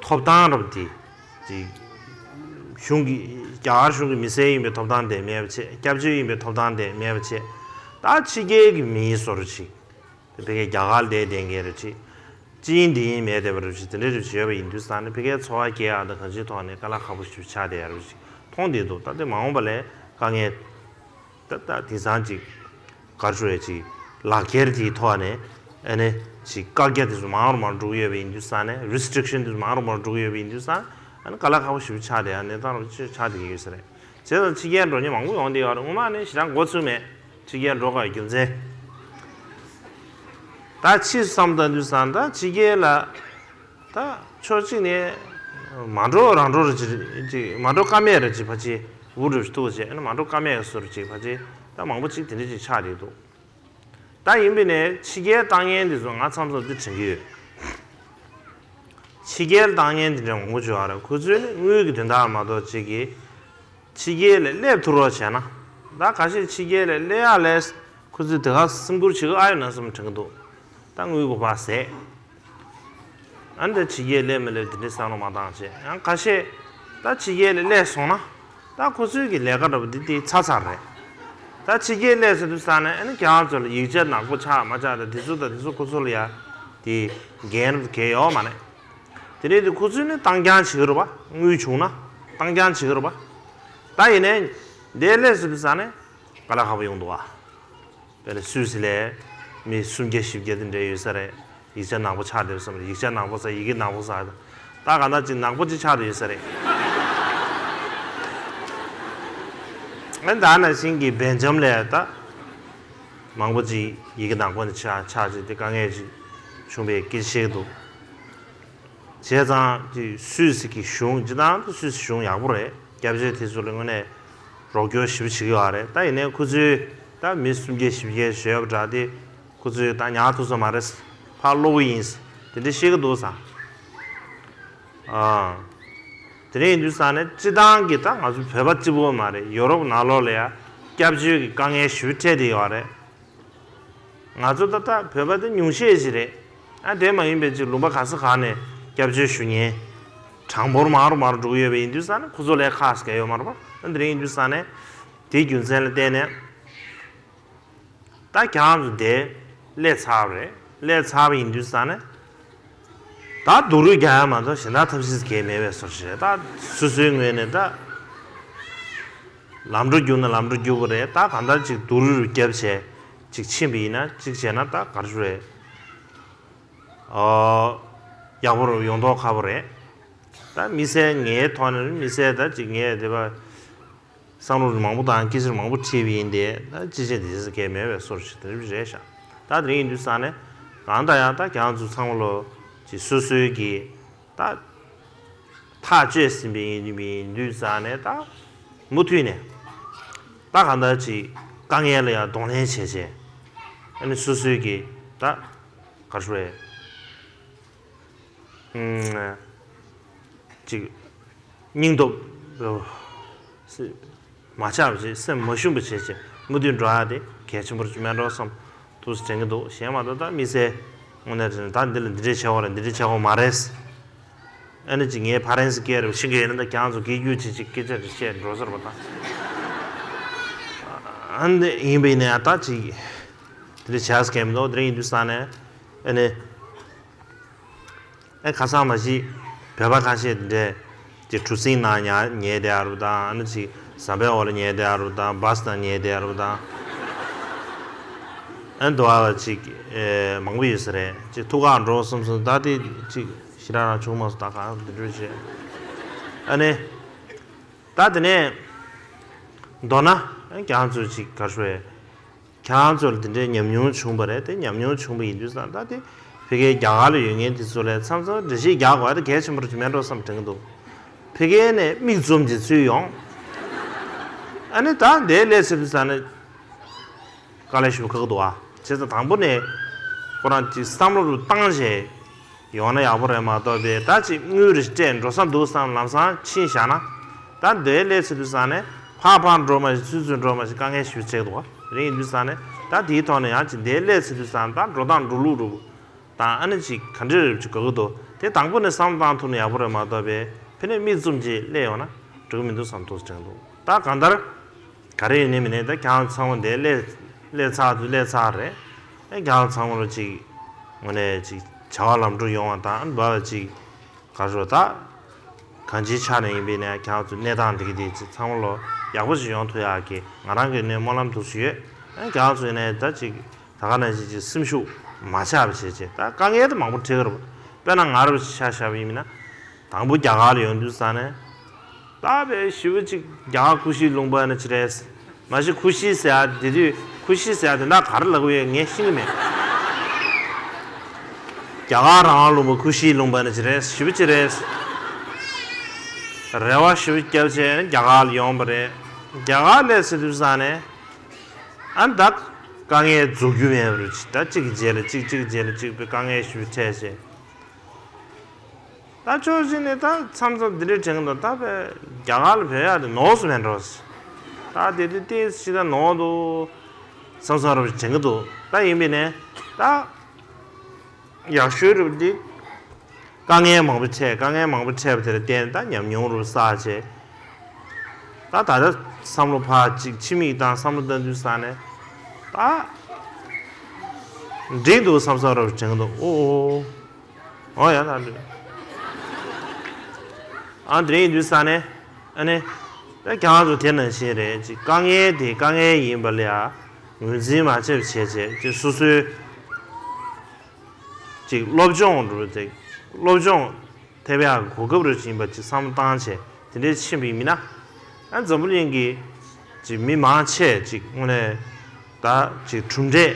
ཐོབ་ཐང་རབ་དེ་ཅིག་གཞུང་གི་རྒྱ་གར་གཞུང་གི་མི་སེར་ཡིན་པའི་ཐོབ་ཐང་དེ་མེད་པ་བྱས། སྐྱབས་བཅོལ་ཡིན་པའི་ཐོབ་ཐང་དེ་མེད་པ་བྱས། ད་ཕྱི་རྒྱལ་གྱི་མིའི་བཟོ་འདྲ་ཅིག་དེ་ཕ་གིའི་རྒྱ་གར་ལ་བསྡད་བསྡད་མཁན་རེ་ཅིག་ཅི་ཡིན་འདི་ཡིན་མེད་བསྡད་པ་རེ་ཅིག་དེ་འདྲ་རེ་ཅིག་ཡོད་པ་ཡིན་དུས་ཙང་ནས་ཕ་གིའི་འཚོ་བ་སྐྱེལ་ཡག་དང་གང་ཅིའི་ཐོག་ནས་དཀའ་ལས་ཁག་པོ་ཞིག་ཆགས་བསྡད་ཡག་རེ་ཅིག་མཐོང་བསྡད་འདུག་ད་དེ་མ་འོངས་པ་ལ་དཀའ་ངལ་ད་ད་དེང་སང་ཅིག་ག་རེ་ཞུ་ཡ་ཅིག་ལག་འཁྱེར་དེའི་ཐོག་ནས་ཨ་ནི་ཅིག་བཀག་རྒྱ་དེ་ཚོ་མང་རུ་མང་རུ་འགྲོ་གི་ཡོད་པ་ཡིན་དུས་ཙང་ནས་རི་སི་ཊི་རིག་ཤན་དེ་ཚོ་མང་རུ་མང་རུ་འགྲོ་གི་ཡོད་པ་ཡིན་དུས་ཙང་ཨ་ནི་དཀའ་ལས་ཁག་པོ་ཞེ་པོ་ཆགས་བསྡད་ཡག་གནས་སྟངས་རུ་ཆགས་བསྡད་ཀྱི་ཡོད་ས་རེད། བྱས་ཙང་ཕྱི་རྒྱལ་འགྲོ་མཁན་མང་པོ་ཡོང་བསྡད་ཡོད་རེད། སྔོན་མ་ནས་ཞེ་དྲག་འགོ་ཚུགས་མེད། ཕྱི་རྒྱལ་འགྲོ་དགོས་རྒྱུ་མཚན། ད་ཕྱིས་སུ་བསམ་བཏང་དུས་ཙང་ད་ཕྱི་རྒྱལ་ལ་ད་ཕྱོགས་གཅིག་ནས་མ་འགྲོ་རང་འགྲོ་རེ་ཅིག་ཅིག་མ་འགྲོ་ཀ་མེད་རེ་ཅིག་ཕལ་ཆེར་འུར་རེ་ཐུག་བྱས་ཨ་ནི་མ་འགྲོ་ཀ་མེད་བཟོ་འདྲ་ཅིག་ཕལ་ཆེར་ད་མང་པོ་ཅིག་དེ་འདྲ་ཅིག་ཆགས་བསྡད་འདུག་ད་ཡིན་པས་ནས་ཕྱི་རྒྱལ་བཏང་མཁན་དེ་ཚོ་ང་མཚམས་མཚམས་དེ་དྲན་གྱི་ཡོད། ཕྱི་རྒྱལ་བཏང་མཁན་དེ་འདྲ་མང་པོ་ཅིག་ཡོད་རེད། ཁོ་ཚོས་ནི་དངུལ་གྱི་དོན་དག་མ་གཏོགས་ཅིག་གིས་ཕྱི་རྒྱལ་ལ་སླེབས་ཐུབ་རོགས་བྱས་ན། ད་ཁ་ཤས་ཕྱི་རྒྱལ་ལ་སླེབས་ཡག་ལས་ཁོ་ཚོས་དེ་ག་སེམས་ཁུར་བྱེད་ཀྱི་ཨ་ཡོད་ན་བསམ་དྲན་གྱི་འདུག་ད་དངུལ་གྱི་བ་ཟད། ཨ་ནི་ད་ཕྱི་རྒྱལ་སླེབས་མི་སླེབས་དེ་འདྲའི་བསམ་བློ་མ་བཏང་བྱས། ཡང་ཁ་ཤས་ད་ཕྱི་རྒྱལ་ལ་སླེབས་སོང་ན་ད་ཁོ་ཚོའི་གི་ལས་ཀ་འདྲ་པོ་འདི་དེ་ཚར་ཚར་རེད། ད་ཕྱི་རྒྱལ་སླེབས་ཟེར་དུས་ཙང་ནས་ཨ་ནི་ཁྱེད་རང་ཚོ་ལ་ཡིག་ཆ་ནག་པོ་ཆགས་མ་ཆགས་དང་དེ་ཚོ་དང་དེ་ཚོ་ཁོ་ཚོ་ལ་ཡ་དེ་འགན་གལ་ཡོད་མ་རེད། དེ་རེད་དེ་ཁོ་ཚོས་ནི་བཏང་རྐྱང་བྱེད་ཀྱི་རེད་པ། དངུལ་བྱུང་ན་བཏང་རྐྱང་བྱེད་ཀྱི་རེད་པ། ད་ཡིན་ནའི་འདིར་སླེབས་ཟེར་དུས་ཙང་ནས་དཀའ་ལས་ཁག་པོ་ཡོང་འདུག་ཨ། དཔེར་ན་སུད་སི་ལ་མི་སུམ་བརྒྱ་བཞི་བརྒྱ་དེ་འདྲ་ཡོད་ས་རེད། ཡིག་ཆ་ནག་པོ་ཆགས་བསྡད་ཡོད་ས་མ་རེད། ཡིག་ཆ་ནག་པོ་ཟེར་ཡི་གེ་ནག་པོ་ཟེར། ད་གང་ལྟར་ཅིག་ནག་པོ་ཅིག་ཆགས་བསྡད་ཡོད་ས་རེད། ཨ་ནི་ད་ནང་བཞིན་གྱི་སྦེལ་ཇམ་ལ་ད་མང་པོ་ཅིག་ཡི་གེ་ནག་པོ་ནས་ཆགས་ཆགས་ཅིག་དེ་དཀའ་ངལ་ཅིག་བྱུང་བའི་སྐད་ཆ་བཤད་ཀྱི་འདུག་བྱས་ཙང་དེ་སུད་སི་གི་གཞུང་སྤྱིར་བཏང་དུ་སུད་སི་གཞུང་ཡག་པོ་རེད། སྐྱབས་བཅོལ་དེ་ཚོ་ལ་དངོས་གནས་རོགས་སྐྱོར་ཞེ་པོ་བྱེད་ཀྱི་ཡོད་རེད། ད་ཡིན་ནའི་ཁོ་ཚོས་ད་མི་སུམ་བརྒྱ་བཞི་བརྒྱ་བཞེས་པ་འདྲ་དེ་ཁོ་ཚོས་ད་ཉར་ཐུབ་ས་མ་རེད། ཕར་སློག་གི་ཡིན་དེ་འདྲ་བཤད་ཀྱི་འདུག་ས། ཨ། དེ་འདྲ་ཡིན་དུས་ཙང་ནས་སྤྱིར་བཏང་གི་ད་ང་ཚོ་བོད་པ་གཅིག་པོ་མ་རེད། ཡོ་རོབ་ནང་ལོགས་ལ་ཡ་སྐྱབས་བཅོལ་གྱི་དཀའ་ངལ་ཞེ་པོ་འཕྲད་བསྡད་ཡོད་རེད། ང་ཚོ་ད་ལྟ་བོད་པ་དེ་ཉུང་ཤས་ཤིག་རེད། ཨ་དེ་མ་ཡིན་པའི་ཅིག་ལུང་པ་ག་ས་ག་ནས་སྐྱབས་བཅོལ་ཞུ་མཁན་གྲངས་འབོར་མང་རུ་མང་རུ་འགྲོ་གི་ཡོད་པ་ཡིན་དུས་ཙང་ནས་ཁོ་ཚོ་ལས་ཁག་ཟེར་མཁན་ཡོད་མ་རེད་པ། ཨ་དེ་རིང་ཡིན་དུས་ཙང་ནས་དེའི་རྒྱུ་མཚན་ལ་བརྟེན་ནས་ད་ཁྱེད་རང་ཚོ་དེ་སླེབས་ཚར་བ་རེད། སླེབས་ཚར་བ་ཡིན་དུས་ཙང་ནས་ད་སྡུག་རུས་རྒྱག་ཡ་མ་གཏོགས་གཞན་དག་ཐབས་ཤེས་གང་ཡང་མེད་པའི་བཟོ་འདྲ་རེད། ད་སོ་སོའི་ངོས་ནས་ད་ལམ་འགྲོ་རྒྱུག་ན་ལམ་འགྲོ་རྒྱུག་གི་རེད། ད་གང་ལྟར་ཅིག་སྡུག་རུས་རུ་བརྒྱབ་བྱས་ཅིག་ཕྱིན་པ་ཡིན་ན་ཅིག་བྱས་ན་ད་ག་རེ་ཞུ་རེད། ཨོ། ཡག་པོ་རུ་ཡོང་མདོག་ཁ་པོ་རེད། ད་དམིགས་བསལ་ངའི་ཐོག་ནས་དམིགས་བསལ་ད་ཅིག་ངས་དེ་བ་ བསམ་བློ་མང་པོ་དང་སྐད་ཆ་མང་པོ་དྲིས་པ་ཡིན་ཏེ། ད་ཅི་བྱེད་དེ་ཟེར་མཁན་མེད་པའི་བཟོ་འདྲ་ཞིག་དེ་འདྲ་རེད་ཤག་ད་དེ་རིང་ཡིན་དུས་ཙང་ནས་གང་ལྟར་ཡང་ད་ཁྱེད་རང་ཚོ་ཚང་མ་ལོ་ཅིག་སོ་སོའི་གི་ད་ཐག་གཅོད་ཟིན་པའི་ཡིན་དུས་ཙང་ནས། ད་མུ་མཐུད་ནས་ད་གང་ལྟར་ཅིག་དཀའ་ངལ་ལ་ཡང་གདོང་ལེན་བྱས་བྱས། ཨ་ནི་སོ་སོའི་གི་ད་ག་རེ་ཞུ་དགོས་རེད། ཅིག་སྙིང་སྟོབས་མ་ཆག་པ་བྱས། སེམས་མ་ཞུམ་པ་བྱས་བྱས་མུ་མཐུད་འགྲོ་ཡ་དེ་གལ་ཆེན་པོ་ཅིག་མེད་འགྲོ་བསམ་འདུག་དྲན་གྱི་འདུག་གཞན་མ་གཏོགས་ད་དམིགས་བསལ་དངོས་གནས་དྲན་ད་འདི་ལ་འདི་འདྲས་བྱས་པ་རེད། འདི་འདྲས་བྱས་པ་མ་རེད། ཨ་ནི་ཅིག་ངའི་ཕ་རན་སི་སྐད་རེད་ཤེས་ཀྱི་ཡོད་ན། ད་ཁྱེད་རང་ཚོ་སྐད་སྒྱུར་བྱེད་ཅིག་སྐད་ཆ་རེ་བཤད་འགྲོ་ཟེར་བ་དང་། ཨ་ནི་ཡིན་པ་ཡིན་ན་ཡང་ད་ཅིག་འདི་འདྲས་བྱས་ཟེར་མཁན་མི་འདུག་དེ་རིང་ཡིན་དུས་ཙང་ནས་ཨ་ནི། ཨེ་ཁ་སང་མ་གཞི་བོད་པ་ཁ་ཤས་དེ་འདྲས་ཀྱི་གྲུ་གཟིངས་ནང་ཉལ་ཉལ་བསྡད་ཡ་རུ་དང་། ཨ་ནི་ཅིག་ཟམ་པའི་འོག་ལ་ཉལ་བསྡད་ཡ་རུ་དང་། བྷ་སི་ནང་ཉལ་བསྡད་ཡ་རུ་དང་། ཨ་ནི་དུ་བ་ལ་ཅིག་ཨེ་མང་པོ་ཡོད་ས་རེད། ཅིག་ཐུག་ཁག་འགྲོ་བསམ་སོང་། ད་དེ་ཅིག་ཞེ་དྲག་རང་བྱུང་མ་སོང་། ད་གང་དེ་འདྲས་བྱས། ཨ་ནི་ད་དེ་ནས་མདོར་ན་ཨ་ཁྱེད་རང་ཚོ་ཅིག་ག་རེ་ཞུ་དགོས་རེད། ཁྱེད་རང་ཚོར་འདི་འདྲའི་ཉམས་མྱོང་བྱུང་བ་རེད་དེ། ཉམས་མྱོང་བྱུང་བ་ཡིན་དུས་ཙང་ད་དེ་ཕ་གིའི་རྒྱ་གར་ལ་ཡོད་མཁན་དེ་ཚོ་ལ་མཚམས་མཚམས་འགྲེལ་བཤད་རྒྱག་དགོས་ཡ་དེ་གལ་ཆེན་པོ་ཅིག་མེད་འགྲོ་བསམ་དྲན་གྱི་འདུག་ཕ་གིའི་ནས་མིག་བཙུམ་གྱི་ཚུལ་ཡོང་། ཨ་ནི་ད་འདིར་སླེབས་ཚར་དུས་ཙང་ནས་དཀའ་ལས་ཞེ་པོ་ཁག་གི་འདུག་ཨ། བྱས་ཙང་དང་པོ་ནས་ཁོ་རང་ཅིག་བསམ་བློ་རུ་བཏང་བྱས། ཡོང་ན་ཡག་པོ་རེད་མ་གཏོགས་པའི་ད་ཅིག་དངུལ་རེ་སྤྲད་འགྲོ་ས་འདུག་བསམ་ལམ་སང་ཕྱིན་བཞག་ན། ད་འདིར་སླེབས་ཚར་དུས་ཙང་ནས་ཕར་ཕར་འགྲོ་མ་ཤེས་ཚུར་ཚུར་འགྲོ་མ་ཤེས་དཀའ་ངལ་ཞེ་པོ་འཕྲད་འདུག་ག་རེད། ཡིན་དུས་ཙང་ནས་ད་དེའི་ཐོག་ནས་ཡང་ཅིག་འདིར་སླེབས་ཚར་དུས་ཙང་ད་འགྲོ་སྟངས་འགྲོ་ལུགས་རུ་དང་། ཨ་ནི་ཅིག་ག་འདྲ་རེད་ཅིག་དགོས་ཀྱི་འདུག་དེ་དང་པོ་ནས་བསམ་བློ་བཏང་ཐུབ་ན་ཡག་པོ་རེད་མ་གཏོགས་པའི་ཕ་ནས་མིག་བཙུམ་བྱས་སླེབས་ཡོང་ན་འགྲིག་གི་མི་འདུག་བསམ་འདུག་དྲན་འདུག་ད་གང་ལྟར། ག་རེ་ཡིན་ནའི་མིན་ནའི་ད་ཁྱེད་རང་ཚང་མ་འདིར་སླེབས་སླེབས་ཚར་དུས་སླེབས་ཚར་རེད། ཨེ་ཁྱེད་རང་ཚང་མ་ལ་ཅིག་དངོས་གནས་ཅིག་བྱ་བ་ལམ་འགྲོ་ཡོང་བ་དང་། ཨ་ནི་བ་ལ་ཅིག་ག་རེ་ཞུ་ད། གང་ཅིའི་ཆ་ནས་ཡིན་པའི་ནས་ཁྱེད་རང་ཚོ་གནས་སྟངས་འདི་གི་དེ་ཅིག་ཚང་མ་ལོ་ཡག་པོ་ཞིག་ཡོང་ཐུབ་ཡག་གི་ང་རང་གི་ནས་སྨོན་ལམ་འདུག་ཞུ་ཡོད། ཨེ་ཁྱེད་རང་ཚོ་ཡིན་ནའི་ད་ཅིག་ད་ག་ནང་བཞིན་ཅིག་སེམས་ཤུགས་མ་ཆག་པ་བྱས་བྱས། ད་དཀའ་ངལ་དེ་མང་པོ་འཕྲད་ཀྱི་རེད། དཔེར་ན་ང་རང་ཆ་བཞག་པ་ཡིན་ན། དང་པོ་རྒྱ་གར་ལ་ཡོང་དུས་ཙང་ནས། ད་དཔེ་ཞེ་པོ་ཅིག་རྒྱ་གར་ཁུ་ཤི་ལུང་པ་ནི་ཅི་རེད། མ་གཞི་ཁུ་ཤི་ཟེར་ཡ་དེ་དུས་ཁུ་ཤི་ཟེར་ཡ་དེ་འདྲ་ག་རེ་ལབ་ཀྱི་ཡོད་ངས་ཤེས་ཀྱི་མེད། རྒྱ་གར་རང་དབང་ལུང་པ་ཁུ་ཤི་ལུང་པ་ནི་ཅི་རེད། ཞེ་པོ་ཅི་རེད། རེ་བ་ཞེ་པོ་བརྒྱབ་བྱས་རྒྱ་གར་ལ་ཡོང་པ་རེད། རྒྱ་གར་སླེབས་ཚར་དུས་ཙང་ནས། ཨ་ནི་ད་དཀའ་ངལ་རྫོགས་རྒྱུ་མེད་པ་རེད། ད་གཅིག་གི་རྗེས་ལ་གཅིག་གཅིག་གི་རྗེས་ལ་གཅིག་པའི་དཀའ་ངལ་ཞེ་པོ་འཕྲད་བྱས། ད་ཕྱོགས་གཅིག་ནས་ད་མཚམས་མཚམས་འདི་འདྲའི་དྲན་གྱི་འདུག་ད་དཔེ་རྒྱ་གར་ལ་བོད་ཡག་དེ་ནོར་སུ་མེད་འགྲོ། ད་དེ་དུས་ཏོག་ཙམ་ད་ནོར་འདུག་བསམ་བསམ་རུ་དྲན་གྱི་འདུག་ད་ཡིན་པས་ནས་ད་ཡག་ཤོས་རུ་འདི་དཀའ་ངལ་མང་པོ་འཕྲད། དཀའ་ངལ་མང་པོ་འཕྲད་པ་དེ་ལ་བརྟེན་ནས་ད་ཉམས་མྱོང་རུ་བསགས་བྱས། ད་ད་ལྟ་བསམ་བློ་ཕར་གཅིག་ཕྱི་མིག་བཏང་བསམ་བློ་བཏང་དུས་ཙང་ནས་ད་འགྲིག་འདུག་བསམ་བསམ་རུ་དྲན་གྱི་འདུག་ཨོ་ཨོ། ཨོ་ཡ་ད་འགྲིག་ཨ་འདི་རིང་དུས་ས་ནས་ཨ་ནི་ད་ཁྱེད་རང་ཚོ་དེ་ནང་བཞིན་རེད། ཅིག་དཀའ་ངལ་དེ་དཀའ་ངལ་ཡིན་པ་ལ་ཡ་ངོས་འཛིན་མ་བྱས་པ་བྱས་བྱས་ཅིག་སོ་སོའི་ཅིག་སློབ་སྦྱོང་འགྲོ་ཅིག་སློབ་སྦྱོང་ཐེབས་ཡག་གོ་སྐབས་རེ་ཡིན་པ་ཅིག་བསམ་བློ་བཏང་བྱས་དེ་འདྲའི་ཕྱིན་པ་ཡིན་ན། ཨ་འཛམ་བུ་གླིང་གི་ཅིག་མི་མང་ཆེ་ཅིག་དངོས་གནས་ད་ཅིག་གྲུབ་འབྲས་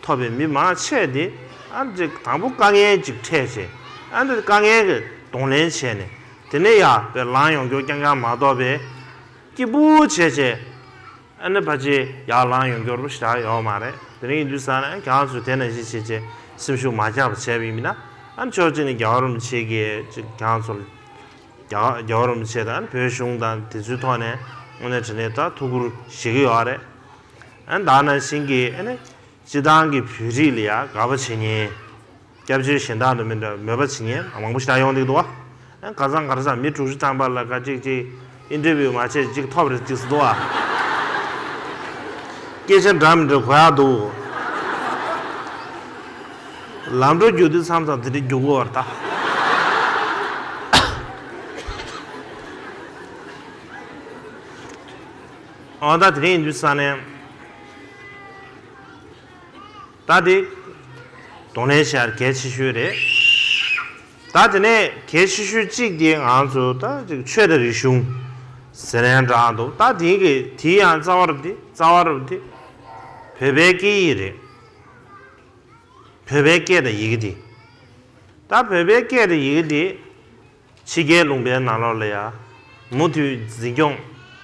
ཐོབ་པའི་མི་མང་ཆེ་དེ་ཨ་ཅིག་དང་པོ་དཀའ་ངལ་ཅིག་འཕྲད་བྱས། ཨ་འདི་དཀའ་ངལ་གྱི་གདོང་ལེན་བྱས་ནས་དེ་ནས་ཡར་དཔེ་ལངས་ཡོང་རྒྱུ་རྐྱང་རྐྱང་མ་གཏོགས་པའི་སྐྱིད་པོ་བྱས་བྱས་ཨ་ནི་ཕལ་ཆེར་ཡར་ལངས་ཡོང་རྒྱུ་རུ་ཞེ་དྲག་ཡོད་མ་རེད། དེ་རིང་ཡིན་དུས་ཙང་ནས་ཁྱེད་རང་ཚོས་དེ་ནང་བཞིན་བྱས་བྱས་སེམས་ཤུགས་མ་ཆག་པ་བྱས་པ་ཡིན་ན། ཨ་ནི་ཕྱོགས་གཅིག་ནས་རྒྱལ་བ་རིན་པོ་ཆེ་གིས་ཅིག་ཁྱེད་རང་ཚོར་རྒྱལ་རྒྱལ་བ་རིན་པོ་ཆེ་དང་བོད་གཞུང་དང་དེ་ཚོའི་ཐོག་ནས་དངོས་གནས་དྲང་གནས་ད་ཐུགས་ཁུར་བཞེས་ཀྱི་ཡོད་རེད། ཨ་ནི་ད་ནང་བཞིན་གྱི་ཨ་ནི་སྤྱི་བཏང་གི་བོད་རིགས་ལ་ཡ་དགའ་པོ་བྱེད་མཁན། སྐྱབས་བཅོལ་གཞན་དག་དང་མི་འདྲ་བ་མོས་པ་བྱེད་མཁན་མང་པོ་ཞིག་ཡོང་བསྡད་འདུག་བ། ཨ་ཁ་སང་ཁ་སང་མི་དྲུག་ཅུ་ཐམ་པ་ལ་ཁ་ཅིག་ཅིག་ཨིན་ཊར་བིའུ་མ་བྱས་ཅིག་ཐོབ་རེད་ཅིག་ཟེར་འདུག་བ། སྐད་ཆ་འདྲ་མི་འདྲ་གོ་ཡག་འདུག་ལམ་འགྲོ་རྒྱུག་དུས་མཚམས་མཚམས་དེ་འདྲ་རྒྱུག་གི་བར་ད། ཨོ་ད་དེ་རིང་ཡིན་དུས་ས་ནས། ད་དེ་གདོང་ལེན་བྱ་ཡ་གལ་ཆེ་ཤོས་རེད། ད་དེ་ནས་གལ་ཆེ་ཤོས་གཅིག་དེ་ང་ཚོ་ད་ཅིག་ཆོས་དང་རིག་གཞུང་ ཟེར་ཡང་འདྲ་འདུག་ད་དེའི་གི་དེའི་ཡང་རྩ་བ་རུ་དེ་རྩ་བ་རུ་དེ་བོད་པའི་སྐད་ཡིག་རེད། བོད་པའི་སྐད་དང་ཡི་གེ་དེ། ད་བོད་པའི་སྐད་དང་ཡི་གེ་དེ་ཕྱི་རྒྱལ་ལུང་པའི་ནང་ལོགས་ལ་ཡང་མུ་མཐུད་འཛིན་སྐྱོང་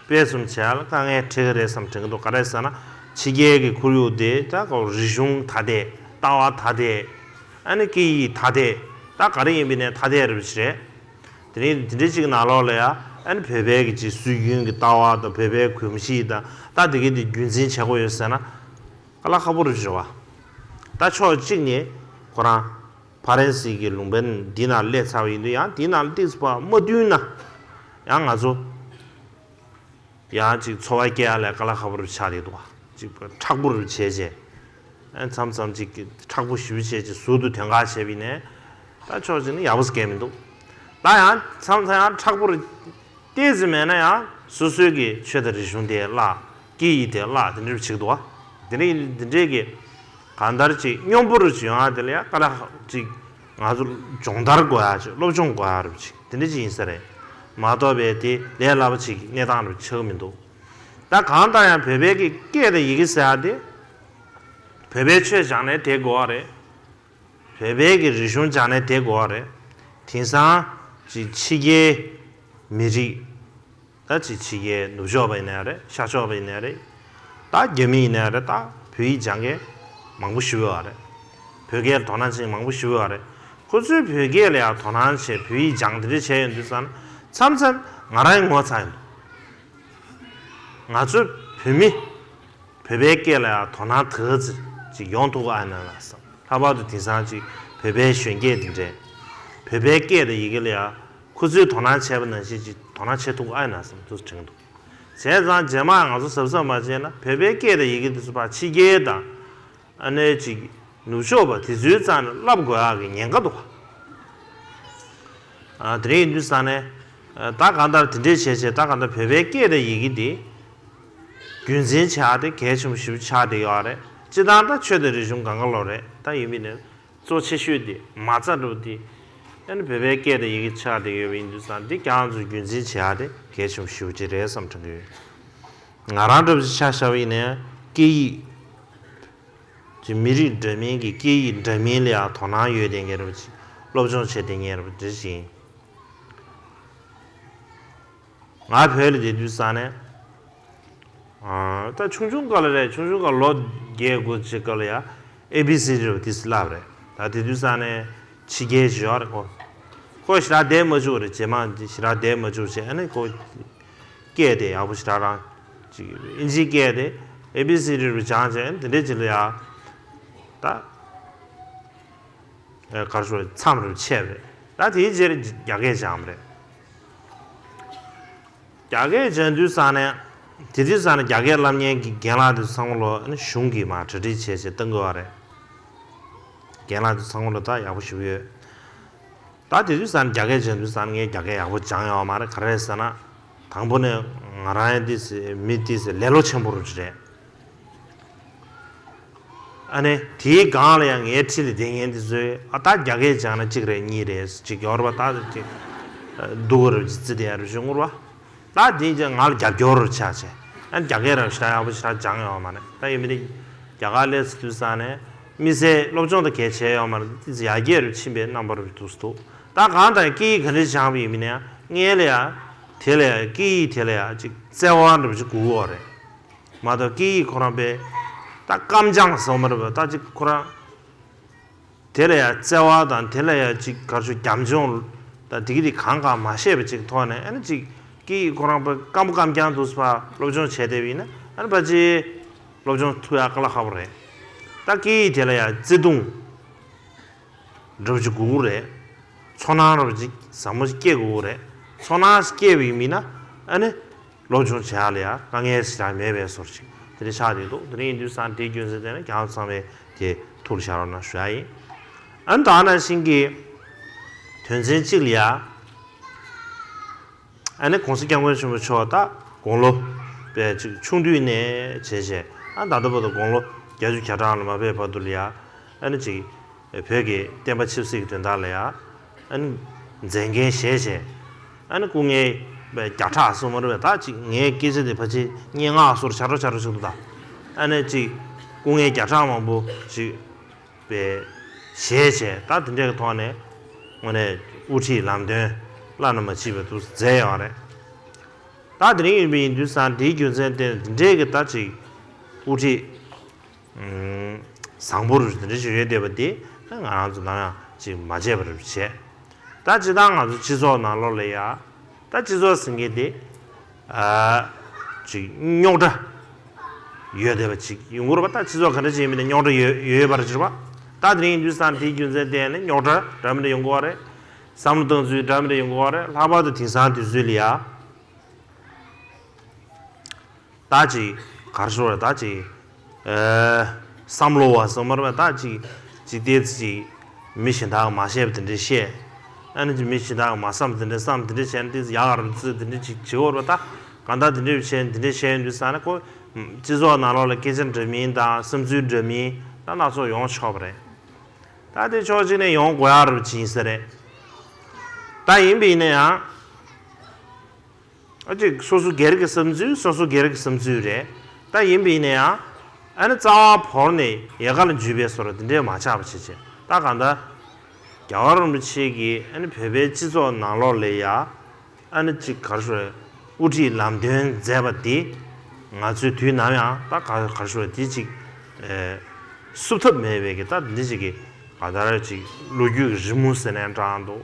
སྤེལ་གསུམ་བྱས་ལ་དཀའ་ངལ་འཕྲད་ཀྱི་རེད་བསམ་དྲན་གྱི་འདུག་ག་རེ་ཟེར་ན་ཕྱི་རྒྱལ་གྱི་ཁོར་ཡུག་དེ་ད་གོ་རིག་གཞུང་ཐ་དད་ལྟ་བ་ཐ་དད་ཨ་ནི་སྐད་ཡིག་ཐ་དད་ད་ག་རེ་ཡིན་པའི་ནས་ཐ་དད་རེད་པ་ཞིག་རེད། དེ་རིང་དེ་འདྲའི་གཅིག་ནང་ལོགས་ལ་ཡང་ཨ་ནི་བོད་པའི་གི་གཅིག་སྲོལ་རྒྱུན་གྱི་ལྟ་བ་དང་བོད་པའི་གོམས་གཤིས་དང་ད་དེ་གའི་དེ་རྒྱུན་འཛིན་བྱེད་དགོས་ཡོད་ཟེར་ན་དཀའ་ལས་ཁག་པོ་རེད་ཞུ་བ། ད་ཕྱོགས་གཅིག་ནས་ཁོ་རང་ཕ་རན་སི་གི་ལུང་པ་འདི་ནང་སླེབས་ཚར་བ་ཡིན་དུས་ཡང་འདི་ནང་ཏིག་ཙམ་མ་བསྟུན་ན་ཡང་ང་ཚོ་ཡང་ཅིག་འཚོ་བ་སྐྱེལ་ཡ་ལ་དཀའ་ལས་ཁག་པོ་རུ་ཆགས་བསྡད་འདུག་བ། ཅིག་མཁྲེགས་པོ་རུ་བྱས་བྱས། ཨ་མཚམས་མཚམས་ཅིག་མཁྲེགས་པོ་ཞེ་པོ་བྱས་བྱས་ཟུར་དུ་དོན་ཁ་བྱས་པ་ཡིན་ནའི་ད་ཕྱོགས་གཅིག་ནས་ཡག་པོ་སྐྱེལ་མི་འདུག་ད་ཡང་མཚམས་མཚམས་ཡང་མཁྲེགས་པོ་རུ་ཏོག་ཙམ་མེད་ན་ཡང་སོ་སོའི་གི་ཆོས་དང་རིག་གཞུང་དེ་བརླག་སྐད་ཡིག་དེ་བརླག་དེ་འདྲ་བྱེད་ཀྱི་འདུག་བ། དེ་འདྲ་ཡིན་དུས་འདི་འདྲའི་གི་གང་ལྟར་ཅིག་སྙོམས་པོ་རུ་བྱུང་ཡང་དེ་ལ་ཡང་དཀའ་ལས་ཅིག་ང་ཚོ་སྦྱོང་བརྡར་དགོས་ཡ་ཅིག་སློབ་སྦྱོང་དགོས་ཡ་རུ་ཅིག་དེ་འདྲ་ཅིག་ཡིན་ས་རེད། མ་གཏོགས་པའི་དེ་ལས་སླ་པོ་ཅིག་གི་གནས་སྟངས་རུ་ཆགས་མི་འདུག་ད་གང་ལྟར་ཡང་བོད་པའི་གི་སྐད་དང་ཡི་གེ་ཟེར་ཡ་དེ་བོད་པའི་ཆོས་སྦྱངས་ནས་དེ་དགོས་པ་རེད། བོད་པའི་གི་རིག་གཞུང་སྦྱངས་ནས་དེ་དགོས་པ་རེད། དེང་སང་ཅིག་ཕྱི་རྒྱལ་མི་རིགས་ད་ཅིག་ཕྱི་རྒྱལ་ནུབ་ཕྱོགས་པ་ཡིན་ནའི་རེད་ཤར་ཕྱོགས་པ་ཡིན་ནའི་རེད། ད་རྒྱ་མི་ཡིན་ནའི་རེད་ད་བོད་ཡིག་སྦྱང་མཁན་མང་པོ་ཞེ་པོ་ཡོད་རེད། བོད་སྐད་དོ་སྣང་བྱེད་མཁན་མང་པོ་ཞེ་པོ་ཡོད་རེད། ཁོ་ཚོས་བོད་སྐད་ལ་ཡང་དོ་སྣང་བྱས་བོད་ཡིག་སྦྱང་དེ་འདྲ་བྱས་ཡོང་དུས་ཙང་མཚམས་མཚམས་ང་རང་ཡང་ངོ་ཚ་ཡོང་འདུག་ང་ཚོ་བོད་མི་བོད་པའི་སྐད་ལ་ཡང་དོ་སྣང་དེ་ག་ཚོད་ཅིག་ཡོང་ཐུབ་ཨ་ཡིན་ན་ལ་བསམ། ལྷག་པར་དུ་དེང་སང་ཅིག་བོད་པའི་གཞོན་སྐྱེས་དེ་འདྲས་བོད་པའི་སྐད་དང་ཡི་གེ་ལ་ཡང་ཁོ་ཚོས་དོ་སྣང་བྱས་པ་ནང་བཞིན་ཅིག་དོ་སྣང་བྱེད་ཐུབ་ཨ་ཡིན་ན་བསམ་དུ་དྲན་འདུག་བྱས་ཙང་རྗེས་མ་ང་ཚོ་གཟབ་གཟབ་མ་བྱས་ན་བོད་པའི་སྐད་དང་ཡི་གེ་དེ་ཚོ་ཕར་ཕྱི་རྒྱལ་དང་ཨ་ནེ་ཅིག་ནུབ་ཕྱོགས་པ་དེ་ཚོའི་རྩ་ནས་བསླབ་དགོས་ཡག་གི་ཉེན་ཁ་འདུག་ཨ་དེ་རིང་ཡིན་དུས་ས་ནས་ད་གང་ལྟར་དེ་འདྲས་བྱས་བྱས་ད་གང་ལྟར་བོད་པའི་སྐད་དང་ཡི་གེ་དེ་རྒྱུན་འཛིན་བྱེད་ཡག་དེ་གལ་ཆེན་པོ་ཞེ་པོ་ཆགས་བསྡད་ཡོད་རེད། སྤྱིར་བཏང་ད་ཆོས་དང་རིག་གཞུང་གང་ག་ལོག་རེད་ད་ཡིན་པའི་ནས་གཙོ་ཆེ་ཤོས་དེ་མ་རྩ་འགྲོ་དེ་ཨ་ནི་བོད་པའི་སྐད་དང་ཡི་གེ་ཆགས་བསྡད་ཡོད་པ་ཡིན་དུས་ས་འདི་ཀྱང་ཚོས་རྒྱུན་འཛིན་བྱེད་ཡག་དེ་གལ་ཆེན་པོ་ཞེ་པོ་ཅིག་རེད་བསམ་དྲན་གྱི་ཡོད། ང་རང་འདྲ་པོ་ཅིག་ཆ་བཞག་པ་ཡིན་ནའི་སྐད་ཡིག་ཅིག་མི་རིགས་འདྲ་མིན་གྱི་སྐད་ཡིག་འདྲ་མིན་ལ་ཡང་དོ་སྣང་ཡོད་བསྡད་མཁན་རེད་པ་ཅིག་སློབ་སྦྱོང་བྱས་བསྡད་མཁན་རེད་པ་འདི་ཞིག་ཡིན། ང་བོད་ལ་བསྡད་དུས་ཙང་ནས་ཨ་ད་ཆུང་ཆུང་སྐབས་ལ་རེད་ཆུང་ཆུང་སྐབས་ལོ་བརྒྱད་དགུ་ཅིག་སྐབས་ལ་ཡང་ཨེ་བི་སི་ཌི་རེད་པ་དེ་བསླབས་རེད། ད་དེ་དུས་ཙང་ནས་ཕྱི་རྒྱལ་ཞིག་ཡོད་རེད་ཁོ། ཁོ་ཞེ་དྲག་བསྡད་མ་བཅུག་རེད་རྗེས་མ་ཞེ་དྲག་བསྡད་མ་བཅུག་བྱས་ཨ་ནི་ཁོ། སྐད་དེ་ཡག་པོ་ཞེ་དྲག་རང་ཅིག་ཨིན་ཇིའི་སྐད་དེ་ཨེ་བི་སི་ཌི་རུ་སྦྱངས་བྱས་དེ་འདྲའི་ཅིག་ལ་ཡ་ད་གར་ཞོར་མཚམས་རུ་ཆད་པ་རེད། ད་དེའི་རྗེས་རྒྱ་སྐད་སྦྱངས་པ་རེད། རྒྱ་སྐད་སྦྱང་དུས་ཙང་ནས་དེ་དུས་ཙང་ནས་རྒྱ་སྐད་བསླབ་མཁན་གྱི་རྒན་ལགས་དེ་ཚང་མ་ལོ་ཨ་ནི་གཞུང་གིས་མར་གྲ་སྒྲིག་བྱས་བྱས་གཏང་དགོས་པ་རེད། རྒན་ལགས་དེ་ཚང་མ་ལོ་ད་ཡག་པོ་ཞེ་པོ་ཡོད། ད་དེ་དུས་ཙང་རྒྱ་སྐད་སྦྱང་དུས་ཙང་ངས་རྒྱ་སྐད་ཡག་པོ་སྦྱངས་ཡོད་མ་རེད། ག་རེ་ཟེར་ན། དང་པོ་ནས་ང་རང་ཡང་ཏོག་ཙམ་མི་ཏོག་ཙམ་ལེ་ལོ་ཆེན་པོ་རུ་རེད། ཨ་ནི་དེའི་སྒང་ལ་ཡང་ངའི་འཁྲིས་ལ་བསྡད་མཁན་དེ་ཚོས་ཨ་ད་རྒྱ་སྐད་སྦྱངས་ན་གཅིག་རེད་གཉིས་རེད་གཅིག་ཡོད་རེད་པ། ད་ཅིག་སྡུག་གི་རུ་ཅིག་བརྩི་བསྡད་ཡ་རུ་ཅིག་ངུར་བ། ད་དེ་ཅིག་ང་ལ་རྒྱབ་སྐྱོར་རུ་ཆགས་བྱས་ཨ་ནི་རྒྱ་སྐད་རང་ཞེ་དྲག་ཡག་པོ་ཞེ་དྲག་སྦྱངས་ཡོད་མ་རེད། ད་ཡིན་མིན་དེ་རྒྱ་གར་སླེབས་ཚར་དུས་ཙང་ནས། མི་ཚེ་སློབ་སྦྱོང་དང་གལ་ཆེ་ཡོད་མ་རེད། ཏོག་ཙམ་ཡར་རྒྱས་རུ་ཕྱིན་པའི་རྣམ་པ་རུ་འདུག་སེ་འདུག་ད་གང་ལྟར་སྐད་ཡིག་ག་འདྲ་སྦྱངས་པ་ཡིན་མིན་ཡང་སྔོན་ལ་ཡ། དེ་ལ་ཡ་སྐད་ཡིག་དེ་ལ་ཡ་ཅིག་བརྩེ་བ་འདྲ་པོ་ཅིག་དགོས་ཀྱི་ཡོད་རེད། མ་གཏོགས་སྐད་ཡིག་ཁོ་རང་པས་ད་སྐམ་སྦྱངས་ཟེར་བ་མ་རེད་པ། ད་ཅིག་ཁོ་རང་དེ་ལ་ཡ་བརྩེ་བ་དང་དེ་ལ་ཡ་ཅིག་ག་རེ་ཞུ་རྒྱབ་ལྗོངས་དང་དེ་གི་དེ་གང་གང་མ་ཤེས་པ་ཅིག་ཐོག་ནས་ཨ་ནི་ཅིག་སྐད་ཡིག་ཁོ་རང་པས་སྐམ་པོ་སྐམ་རྐྱང་འདུག་སེ་ཕར་སློབ་སྦྱོང་བྱས་བསྡད་པ་ཡིན་ན་ཨ་ནི་ཕལ་ཆེར་སློབ་སྦྱོང་ཐུབ་ཡག་དཀའ་ལས་ཁག་པོ་རེད། ད་སྐད་ཡིག་དེ་ལ་ཡང་བརྩེ་དུང་འདྲ་པོ་ཅིག་དགོས་ཀྱི་རེད། ཚོར་སྣང་འདྲ་པོ་ཅིག་ཟབ་མོ་ཅིག་སྐྱེ་དགོས་ཀྱི་རེད། ཚོར་སྣང་སྐྱེས་པ་ཡིན་མིན་ན་ཨ་ནི་སློབ་སྦྱོང་བྱེད་ཡག་ལ་ཡང་དཀའ་ངལ་ཞེ་དྲག་མེད་པའི་བཟོ་འདྲ་ཅིག་དེ་འདྲ་ཆགས་བསྡད་འདུག་དེ་འདྲ་ཡིན་དུས་ཙང་དེའི་རྒྱུ་མཚན་དེ་ནི་རྒྱལ་བ་ཚང་མས་དེ་ཐུགས་ལ་བཞག་རོགས་གནང་ཞུ་ཡག་ཡིན། ཨ་ནི་ད་ནང་བཞིན་གྱི་དོན་ཚན་གཅིག་ལ་ཡང་། ཨ་ནི་༸གོང་ས་༸སྐྱབས་མགོན་ཆེན་པོ་མཆོག་ད་དགུང་ལོ་དཔེ་ཅིག་ཆུང་དུས་ནས་བྱས་བྱས་ཨ་ད་ལྟ་བར་དུ་དགུང་ལོ་བརྒྱད་ཅུ་གྱ་གྲངས་ལ་མ་ཕེབས་བར་དུ་ལ་ཡ་ཨ་ནི་ཅིག་བོད་ཀྱི་བསྟན་པ་ཆབ་སྲིད་ཀྱི་དོན་དག་ལ་ཡ་ཨ་ནི་མཛད་འགན་བཞེས་བྱས་ཨ་ནི་སྐུ་ངལ་ བའི་བརྒྱ་ཕྲག་གསུམ་མ་རེད་པས། ད་ཅིག་ངའི་སྐད་ཆ་དེ་ཕལ་ཆེར་སྙན་ངག་སོར་ཆ་འགྲོ་ཆ་འགྲོ་ཞིག་འདུག་ད། ཨ་ནི་ཅིག་སྐུ་ངལ་བརྒྱ་ཕྲག་མང་པོ་ཞིག་པའི་ཞལ་བྱས། ད་དེ་འདྲའི་གི་ཐོག་ནས་དངོས་གནས་དབུ་ཁྲིད་ལམ་སྟོན་བླ་ན་མ་མཆིས་པ་འདུག་མཛད་ཡོད་རེད། ད་དེ་རིང་ཡིན་པ་ཡིན་དུས་ཙང་དེའི་རྒྱུ་མཚན་དེ་འདི་འདྲའི་གི་ད་ཅིག་དབུ་ཁྲིད་བཟང་པོ་རུ་དེ་འདྲ་ཞིག་ཡོད་བསྡད་པ་དེ་ང་རང་ཚོ་ནམ་ཡང་ཅིག་མ་བརྗེད་པ་རུ་བྱས། ད་སྤྱིར་བཏང་ང་ཚོ་སྤྱི་ཚོགས་ནང་ལོགས་ལ་ཡ། ད་སྤྱི་ཚོགས་ཟེར་མཁན་དེ་ཨ་ཅིག་རྙོག་དྲ་ཡོད་བསྡད་པ་ཅིག་ཡོང་གི་རེད་པ། ད་སྤྱི་ཚོགས་ག་འདྲ་ཅིག་ཡིན་མིན་ནས་རྙོག་དྲ་ཡོད་ཡོད་ཡོད་པ་རེད་ཅེས་པ། ད་དེ་རིང་ཡིན་དུས་ཙང་དེའི་རྒྱུ་མཚན་དེ་ནི་རྙོག་དྲ་འདྲ་མི་འདྲ་ཡོང་གི་ཡོད་རེད། བསམ་བློ་བཏང་ཚུལ་འདྲ་མི་འདྲ་ཡོང་གི་ཡོད་རེད། ལྷག་པར་དུ་དེང་སང་དུས་ཚོད་ལ་ཡ། ད་ཅིག་ག་རེ་ཟེར་དགོས་རེད། ད་ཅིག་ཨེ་བསམ་བློ་བ་ཟེར་མ་རེད་པས། ད་ཅིག་ཅིག་ཏོག་ཙམ་ཅིག་མི་གཞན་དག་མ་བཤད་པ་དེ་འདྲ་བཤད། ཨ་ནི་ཅིག་མི་གཞན་དག་མ་བསམ་དེ་འདྲ་བསམ། དེ་འདྲ་བྱས་ན་ཏོག་ཙམ་ཡག་རུ་ཚུད་དེ་འདྲ་ཅིག་བྱེད་འོར་བ། ད་གང་ལྟར་དེ་འདྲ་བྱས་དེ་འདྲ་བྱས་ཡོང་དུས་ཙང་ནས་ཁོ་སྤྱི་ཚོགས་ནང་ལོགས་ལ་སྐད་ཆ་འདྲ་མིན་དང་བསམ་ཚུལ་འདྲ་མིན་ད་སྣ་ཚོགས་ཡོང་ཆོག་པ་རེད། ད་དེ་ཕྱོགས་གཅིག་ནས་ཡོང་དགོས་ཡག་རུ་ཅིག་ཡིན་ས་རེད། ད་ཡིན་པ་ཡིན་ན་ཡང་། ཨ་ཅིག་སོ་སོ་སྒེར་གྱི་བསམ་ཚུལ། སོ་སོ་སྒེར་གྱི་བསམ་ཚུལ་རེད། ད་ཡིན་པ་ཡིན་ན་ཡང་ཨ་ནི་རྩ་བ་བོར་ནས་ཡལ་ག་ལ་འཇུས་པའི་བཟོ་འདྲ་དེ་འདྲས་མ་ཆགས་པ་བྱེད་བྱེད། ད་གང་ལྟར་རྒྱལ་བ་རིན་པོ་ཆེ་གིས་ཨ་ནི་བོད་པའི་སྤྱི་ཚོགས་ནང་ལོགས་ལ་ཡ་ཨ་ནི་ཅིག་ག་རེ་ཞུ་དགོས་རེད། དབུ་ཁྲིད་ལམ་སྟོན་མཛད་པ་འདི་ང་ཚོས་དུས་ནམ་ཡང་ད་ག་ག་རེ་ཞུ་དགོས་རེད། དེ་ཅིག་ཨེ་བསུབ་ཐབས་མེད་པའི་གི་ད་འདི་ཅིག་གི་གང་ལྟར་ཅིག་ལོ་རྒྱུས་ཀྱི་རི་མོ་ཟེར་ནའང་འདྲ་འདུག་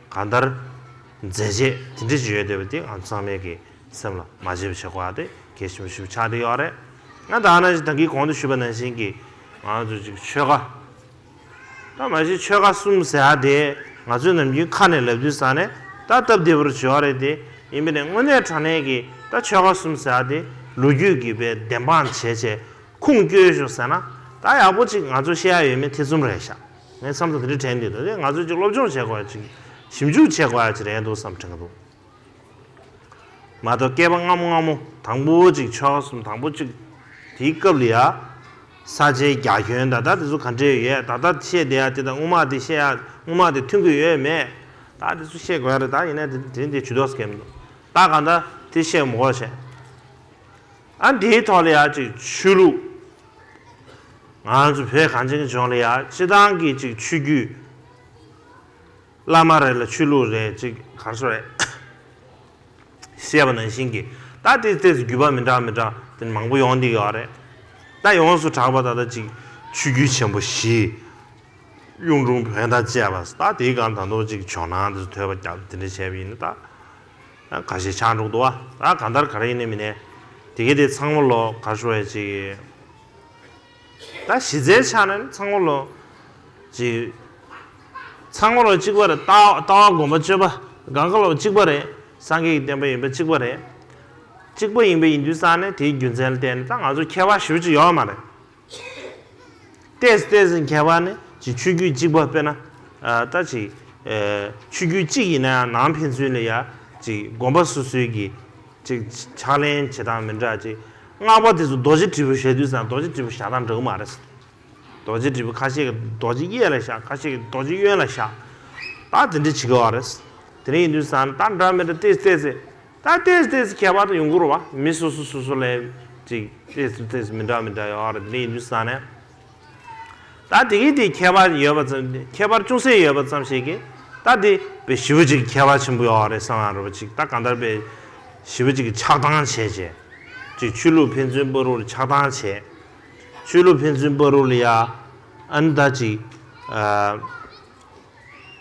གང་ལྟར་མཛད་རྗེས་དེ་འདྲ་ཞིག་ཡོད་བསྡད་པ་དེ་ང་ཚོ་ཚང་མས་ཀྱི་སེམས་ལ་མ་བརྗེད་པ་བྱེད་དགོས་ཡ་དེ་གལ་ཆེན་པོ་ཞིག་ཆགས་བསྡད་ཡོད་རེད། ང་ད་ནང་བཞིན་ད་གིན་གོང་དུ་ཞུས་པ་ནང་བཞིན་གྱི་ང་ཚོ་ཅིག་ཆོལ་ཁ། ད་མ་གཞི་ཆོལ་ཁ་གསུམ་ཟེར་ཡ་དེ་ང་ཚོས་ནམ་རྒྱུན་ཁ་ནས་ལབ་དུས་ཙང་ནས་ད་སྟབས་བདེ་པོར་བྱེད་ཡ་རེད་དེ། ཡིན་པ་ནས་དངོས་གནས་དྲང་གནས་ཀྱི་ད་ཆོལ་ཁ་གསུམ་ཟེར་ཡ་དེ་ལོ་རྒྱུས་ཀྱི་དཔེ་བདེན་དཔང་བྱས་བྱས། ཁུངས་སྐྱོལ་ཞོག་ཟེར་ན་ད་ཡག་པོ་ཅིག་ང་ཚོ་བཤད་ཡ་ཡོད་མེད་ཐེ་ཚོམ་རེད་ཤག་ངས་མཚམས་མཚམས་དེ་འདྲ་དྲན་གྱི་འདུག་དེ་ང་ཚོས་ཅིག་སློབ་སྦྱོང་བྱེད་དགོས་ཡ་ཅིག་ཞིབ་འཇུག་བྱེད་དགོས་ཡ་ཅིག་རེད་འདུག་བསམ་དྲན་གྱི་འདུག་མ་གཏོགས་བསྐལ་པ་སྔ་མོ་སྔ་མོ་དང་པོ་ཅིག་ཆོལ་ཁ་གསུམ་དང་པོ་ཅིག་དེའི་སྐབས་ལ་ཡ་ས་ཆའི་རྒྱ་ཁྱོན་ད་ལྟ་དེ་ཚོ་ག་འདྲས་ཡོད། ད་ལྟ་བཤད་བསྡད་ཡ་དེ་དང་སྔོན་མ་དེ་བཤད་ཡ་སྔོན་མ་དེ་མཐུན་གྱི་ཡོད་མེད། ད་དེ་ཚོ་བཤད་དགོས་ཡ་རེད། ད་ཡིན་ན་དེ་དེ་དེ་ཇུས་གཏོགས་སྐྱེ་མི་འདུག་ད་གང་ལྟར་དེ་བཤད་མི་དགོས་བྱས། ཨ་འདིའི་ཐོག་ལ་ཡ་ཅིག་ཆོས་ལུགས། ང་ཚོ་བོད་གངས་ཅན་གྱི་ལྗོངས་ལ་ཡ་སྤྱི་བཏང་གི་ཅིག་ཆོས་བརྒྱུད། བླ་མ་རེ་ལ་ཆོས་ལུགས་རེ་ཅིག་ག་རེ་ཟེར་རེད། བཤད་པ་ནང་བཞིན་གྱི་ད་ཏོག་ཙམ་བརྒྱུད་པ་མི་འདྲ་མི་འདྲ་དེ་མང་པོ་ཡོང་བསྡད་ཡོད་རེད། ད་ཡོངས་སུ་གྲགས་པ་ད་ལྟ་ཅིག་ཆོས་བརྒྱུད་ཆེན་པོ་བཞི། གཡུང་དྲུང་བོན་དང་བཅས་པ། ད་དེའི་སྒང་ད་དུང་ཅིག་ཇོ་ནང་དེ་ཚོ་ཐོས་པ་རྒྱབ་དེ་འདྲ་བྱས་པ་ཡིན་ན་ད། ད་ཁ་ཤས་ཆགས་འགྲོ་འདུག་བ། ད་གང་ལྟར་ག་རེ་ཡིན་ནའི་མིན་ནའི་དེ་གའི་དེ་ཚང་མ་ལོ་ག་རེ་ཞུ་དགོས་ཅིག་ད་གཞི་རྩའི་ཆ་ནས་ཚང་མ་ལོ་ཅིག་ཚང་མ་ལོ་གཅིག་པ་རེད། ལྟ་ལྟ་བ་སྒོམ་པ་སྤྱོད་པ་གང་ག་ལོ་གཅིག་པ་རེད། སངས་རྒྱས་ཀྱི་བསྟན་པ་ཡིན་པ་གཅིག་པ་རེད། གཅིག་པ་ཡིན་པ་ཡིན་དུས་ཙང་ནས་དེའི་རྒྱུ་མཚན་ལ་བརྟེན་ནས་ད་ང་ཚོ་ཁྱད་པར་ཞེ་པོ་ཅིག་ཡོད་མ་རེད། ཏོག་ཙམ་ཏོག་ཙམ་ཁྱད་པར་ནི་ཅིག་ཆོས་བརྒྱུད་གཅིག་པ་དཔེར་ན། ཨ་ད་ཅིག་ཨེ་ཆོས་བརྒྱུད་གཅིག་ཡིན་ན་ཡང་ནང་ཕན་ཚུན་ལ་ཡ་ཅིག་དགོན་པ་སོ་སོའི་གི་ཅིག་ཕྱག་ལེན་བྱེད་སྟངས་མི་འདྲ་ཅིག་སྔགས་པ་དེ་ཚོ་རྡོ་རྗེ་དྲིལ་བུ་བཞག་དུས་ཙང་རྡོ་རྗེ་དྲིལ་བུ་བཞག་སྟངས་འདྲ་གི་མ་རེད། རྡོ་རྗེ་དྲིལ་བུ་ཁ་ཤས་ཀྱིས་རྡོ་རྗེ་གཡས་ལ་བཞག་ཁ་ཤས་ཀྱིས་རྡོ་རྗེ་གཡོན་ལ་བཞག་ད་དེ་འདྲ་བྱེད་ཀྱི་ཡོད་རེད། དེ་འདྲ་ཡིན་དུས་ཙང་ད་འདྲ་མི་འདྲ་ཏོག་ཙམ་ཏོག་ཙམ། ད་ཏོག་ཙམ་ཏོག་ཙམ་ཁྱད་པར་དུ་ཡོང་གི་རེད་བ། མི་སོ་སོ་སོ་སོ་ལ་ཅིག་ཏོག་ཙམ་ཏོག་ཙམ་མི་འདྲ་མི་འདྲ་ཡོད་རེད། དེ་འདྲ་ཡིན་དུས་ཙང་ནས། ད་དེ་གི་དེ་ཁྱད་པར་ཡོད་པ་ཙམ་ཁྱད་པར་ཅུང་ཟད་ཡོད་པ་ཙམ་ཞིག་གིས་ད་དེ་དཔེ་ཞེ་པོ་ཅིག་ཁྱད་པར་ཆེན་པོ་ཡོད་རེད་བསམ་ཡ་རེད་བ། ཅིག་ད་གང་ལྟར་དཔེ་ཞེ་པོ་ཅིག་ཆགས་སྡང་བྱས་བྱས། ཅིག་ཆོས་ལུགས་ཕན་ཚུན་བར་དུ་ཆགས་སྡང་བྱས། ཆོས་ལུགས་ཕན་ཚུན་བར་དུ་ལ་ཡ་ཨ་ནི་ད་ཅིག་ཨ།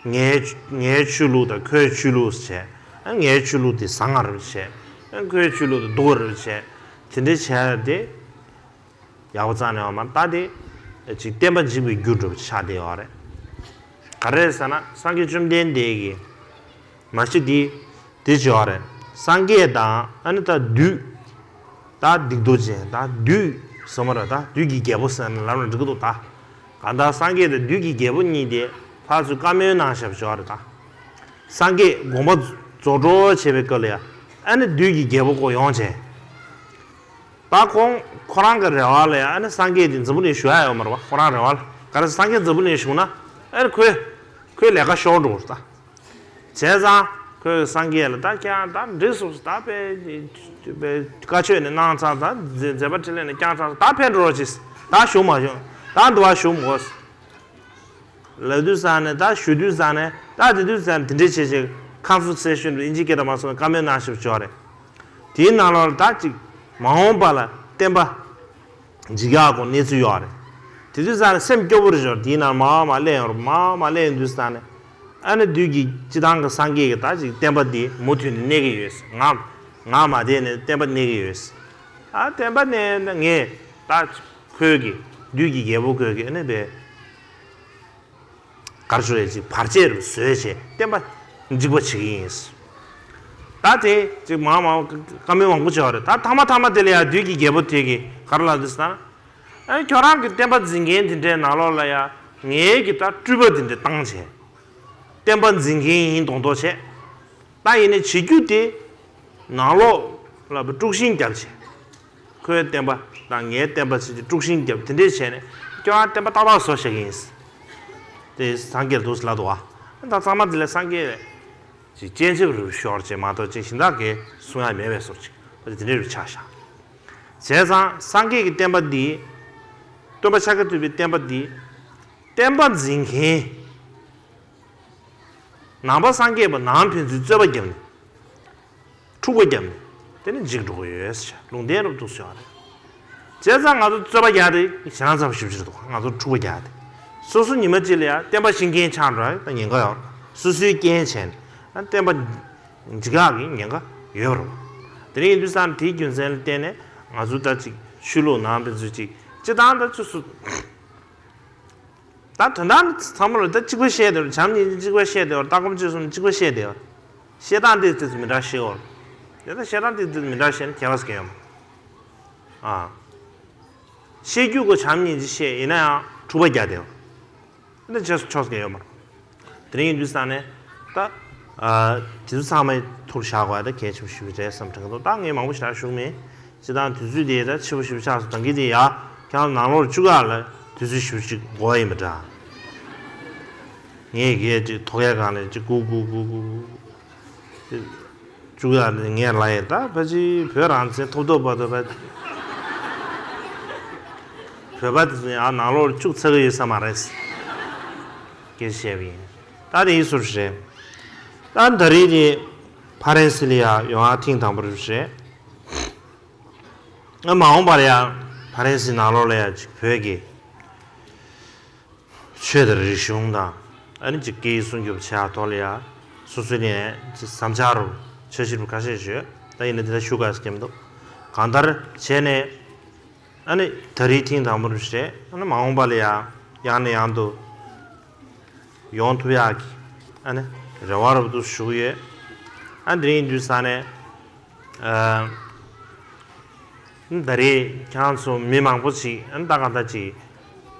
ངའི་ངའི་ཆོས་ལུགས་དང་ཁོའི་ཆོས་ལུགས་བྱས། ཨ་ངའི་ཆོས་ལུགས་དེ་བཟང་ང་རེད་བྱས། ཨ་ཁོའི་ཆོས་ལུགས་དེ་སྡུག་ག་རེད་བྱས། དེ་འདྲ་བྱས་ཏེ་ཡག་པོ་རྩ་ནས་ཡོད་མ་རེད། ད་དེ་ཅིག་བསྟན་པ་འཇིག་པའི་རྒྱུ་འདྲ་པོ་ཆགས་བསྡད་ཡོད་རེད། ག་རེ་ཟེར་ན་སངས་རྒྱས་བཅོམ་ལྡན་འདས་ཀྱིས་མ་གཞི་དེ་དེ་བྱས་ཡོད་རེད། སངས་རྒྱས་དང་ཨ་ནི་ད་བདུད། ད་སྡིག་ཏོ་ཅན་ད་བདུད་ཟེར་མ་རེད། ད་བདུད་ཀྱི་རྒྱལ་པོ་ཟེར་ན་ལབ་ན་འགྲིག་གི་འདུག་ད་གང་ལྟར་སངས་རྒྱས་དང་བདུད་ཀྱི་རྒྱལ་པོ་གཉིས་དེ་ཕར་ཚུར་བཀའ་མོལ་གནང་བཞག་པ་ཅིག་ཡོད་རེད། ད་སངས་རྒྱས་དགོངས་པ་རྫོགས་འགྲོ་བྱས་པའི་སྐབས་ལ་ཡ་ཨ་ནི་བདུད་ཀྱི་རྒྱལ་པོ་ཁོ་ཡོང་བྱས། ད་ཁོང་ཁོ་རང་གི་རེ་བ་ལ་ཡ་ཨ་ནི་སངས་རྒྱས་དེ་འཛམ་བུ་གླིང་བཞུགས་ཡ་ཡོད་མ་རེད་བ། ཁོ་རང་རེ་བ་ལ་ག་རེ་སངས་རྒྱས་འཛམ་བུ་གླིང་བཞུགས་ན་ཨ་ནི་ཁོའི་ཁོའི་ལས་ཀ་ཤོར་འགྲོ་གི་རེད་ད། བྱས་ཙང་ ཁོས་སངས་རྒྱས་ལ་ད་ཁྱེད་རང་ད་འགྲིག་སོང་ད་དཔེ་དཔེ་བཀའ་ཆོས་ནས་གནང་ཚར། ད་མཛད་པ་འཕྲིན་ལས་ནས་བསྐྱངས་ཚར། ད་ཕེབས་འགྲོ་རོགས་གྱིས། ད་བཞུགས་མ་བཞུགས། ད་འདི་བ་བཞུགས་མི་དགོས། ལབ་དུས་ཙང་ནས་ད་ཞུ་དུས་ཙང་ནས་ད་དེ་དུས་ཙང་དེ་འདྲས་བྱས་བྱས་conversation དབྱིན་ཇིའི་སྐད་དུ་མ་སོང་བཀའ་མོལ་གནང་ཞིག་བྱོས་རེད། དེའི་ནང་ལོགས་ལ་ད་ཅིག་མ་འོངས་པ་ལ་བསྟན་པ་འཇིག་ཡག་གི་གནས་ཚུལ་ཡོད་རེད། དེ་དུས་ཙང་ནས་སེམས་སྐྱོ་པོ་རེད་ཤག་དེའི་ནང་མར་མར་གླེང་ཡོང་རེད། མར་མར་གླེང་དུས་ཙང་ནས་ཨ་ནི་བདུད་ཀྱི་སྤྱི་བཏང་གི་སངས་རྒྱས་ཀྱི་ད་ཅིག་བསྟན་པ་འདི་མུ་མཐུད་ནས་གནས་ཀྱི་ཡོད། ང་ང་མ་བསྡད་ནས་བསྟན་པ་གནས་ཀྱི་ཡོད། ཨ་བསྟན་པ་གནས་ན་ངས་ད་ཁོས་ཀྱི་བདུད་ཀྱི་རྒྱལ་པོ་ཁོས་ཀྱི་ཨ་ནི་བས། གར་ཞུ་རེད་ཅིག་བར་ཆད་རུ་བཟོས་བྱས་བསྟན་པ་འཇིག་པ་བྱེད་ཀྱི་ཡིན། ད་དེ་ཅིག་མང་མང་བཀའ་མོལ་མང་པོ་བྱས་པ་རེད། ད་ཐ་མ་ཐ་མ་དེ་ལ་ཡང་བདུད་ཀྱི་རྒྱལ་པོ་དེ་གིས་ག་རེ་ལབ་འདུག་ཟེར་ན། ཨ་ཁྱོད་རང་གི་བསྟན་པ་འཛིན་མཁན་དེ་འདྲའི་ནང་ལོགས་ལ་ཡང་ངའི་གི་ད་སྤྲུལ་པ་དེ་འདྲ་བཏང་བྱས། བསྟན་པ་འཛིན་མཁན་ཡིན་མདོག་མདོག་བྱས། ད་ཡིན་ནའི་བྱེད་རྒྱུ་དེ་ནང་ལོགས་ལ་དཀྲུག་ཤིང་བརྒྱབ་བྱས། ཁོའི་བསྟན་པ་དང་ངའི་བསྟན་པ་ཕྱི་དཀྲུག་ཤིང་བརྒྱབ་དེ་འདྲས་བྱས་ནས་ཁྱོད་རང་བསྟན་པ་ཏག་ཏག་བཟོ་བཞག་གི་ཡིན། དེ་སངས་རྒྱས་འདུག་ལབ་འདུག་བ། ད་ཚང་མ་དེ་ལས་སངས་རྒྱས་ཅིག་སྤྱན་ཆབ་རུ་ཤོར་བྱས་མ་གཏོགས་ཅིག་གཞན་དག་གིས་གསུང་ཡ་མེད་པའི་བཟོ་ཅིག་ད་དེ་འདྲས་རུ་ཆགས་བཞག་བྱས་ཙང་སངས་རྒྱས་ཀྱི་བསྟན་པ་འདི། སྟོན་པ་ཤཱཀྱ་ཐུབ་པའི་བསྟན་པ་འདི། བསྟན་པ་འཛིན་མཁན། ནང་པ་སངས་རྒྱས་པ་ནང་ཕན་ཚུན་རྩོད་པ་བརྒྱབ་ནས། འཁྲུག་པ་བརྒྱབ་ནས་དེ་ནི་འཇིག་འགྲོ་གི་ཡོད་ཟེར་ལུང་བསྟན་རབ་ཏུ་གསོལ་བ་རེད། བྱས་ཙང་ང་ཚོ་རྩོད་པ་རྒྱག་དེ་ཞེ་དྲག་ཚ་པོ་ཞེ་པོ་ཅིག་རེད་འདུག་ང་ཚོ་འཁྲུག་པ་རྒྱག་དེ། སོ་སོ་ཉི་མ་གཅིག་ལ་ཡང་བསྟན་པ་བཤིག་མཁན་ཆགས་འགྲོ་ཡ་ད་ཉེན་ཁ་ཡོད་རེད། སོ་སོའི་རྐྱེན་བྱས་ནས་ཨ་བསྟན་པ་འཇིག་ཡག་གི་ཉེན་ཁ་ཡོད་རེད། དེ་རིང་ཡིན་དུས་ཙང་དེའི་རྒྱུ་མཚན་ལ་བརྟེན་ནས་ང་ཚོ་ད་ཅིག་ཆོས་ལུགས་ནང་ཕན་ཚུན་ཅིག་སྤྱི་བཏང་ད་ཆུ་སུ། ད་དོན་དག་ནི་ཚང་མ་ལ་ད་གཅིག་པ་བཤད་དེ་བྱམས་སྙིང་རྗེ་གཅིག་པ་བཤད་དེ་ལྟ་སྒོམ་སྤྱོད་གསུམ་གཅིག་པ་བཤད་དེ་བཤད་སྟངས་དེ་དེ་ཚོ་མི་འདྲ་བཤད་འོར། དེ་ལྟ་བཤད་སྟངས་དེ་དེ་མི་འདྲ་བཤད་ན་ཁྱད་པར་ཟེར་གྱི་ཡོད་མ། ཨ། བཤད་རྒྱུ་གོ་བྱམས་སྙིང་རྗེ་བཤད་ཡིན་ན་ཡང་འཁྲུག་པ་རྒྱག་དེ་བ། འདི་བྱས་སུ་ཆོག་ཟེར་གྱི་ཡོད་མ། དེ་རིང་ཡིན་དུས་ས་ནས་ད། ཨ། དེ་ཚོ་ཚང་མའི་ཐུགས་བཞག་དགོས་ཡ་ད་གལ་ཆེན་པོ་ཞིག་རེད་བསམ་དྲན་གྱི་འདུག་ད་ངས་མང་པོ་ཞེ་དྲག་ཞུ་གི་མེད། སྤྱིར་བཏང་དུས་ཚོད་དེ་ད་ཕྱི་པོ་ཞིབ་ཆགས་སུ་གཏང་གི་དེ་ཡ། ཁྱེད་རང་ནང་ལོགས་བཅུག་ཡག་ལ་དུས་ཚོད་ཞིབ་ཅིག་འགོར་བ་ཡིན་པ་འདྲ། ངས་གས་ཅིག་ཐོག་ཡ་སྒང་ལ་ཅིག་སྒུག་སྒུག་སྒུག་སྒུག་སྒུག་བཅུག་ཡག་ལ་ངས་ལ་ཡི་ད་ཕ་ཅི་བོད་རང་བཙན་ཐོབ་ཐོབ་བར་དུ་ཕ། བོད་པ་དེ་ཚོ་ཡང་ནང་ལོགས་བཅུག་ཚར་གི་ཡོད་ས་མ་རེད། སྐད་ཆ་བཤད་པ་ཡིན། ད་དེ་ཡིན་སུ་རེད། ད་ད་རེས་དེ་ཕ་རན་སི་ལ་ཡ་ཡོང་ཡག་ཐེངས་དང་པོ་རེད། ང་མ་འོངས་པར་ཡང་ཕ་རན་སི་ནང་ལོགས་ལ་ཡང་ཅིག་བོད་ཀྱི་ཆོས་དང་རིག་གཞུང་དང་ཨ་ནི་ཅིག་སྐད་ཡིག་སྲུང་སྐྱོབ་བྱེད་ཡག་ཐོག་ལ་ཡང་སོ་སོའི་ནས་ཅིག་བསམ་འཆར་རུ་འཆར་གཞི་རུ་ཁ་ཤས་ཡོད། ད་ཡིན་ན་དེ་ལྟར་ཞུ་དགོས་ཟེར་གྱི་མི་འདུག་གང་ལྟར་བྱས་ནས་ཨ་ནི་ད་རེས་ཐེངས་དང་པོ་རེད། ཨ་ནི་མ་འོངས་པ་ལ་ཡང་ཡང་ནས་ཡང་དུ་ཡོང་ཐུབ་ཡག་གི་ཨ་ནི་རེ་བ་རབ་ཏུ་ཞུ་གི་ཡོད། ཨ་ནི་དེ་རིང་ཡིན་དུས་ས་ནས། ཨ། ད་རེས་ཁྱེད་རང་ཚོ་མི་མང་པོ་ཅིག་ཨ་ནི་ད་ག་ད་ཅིག་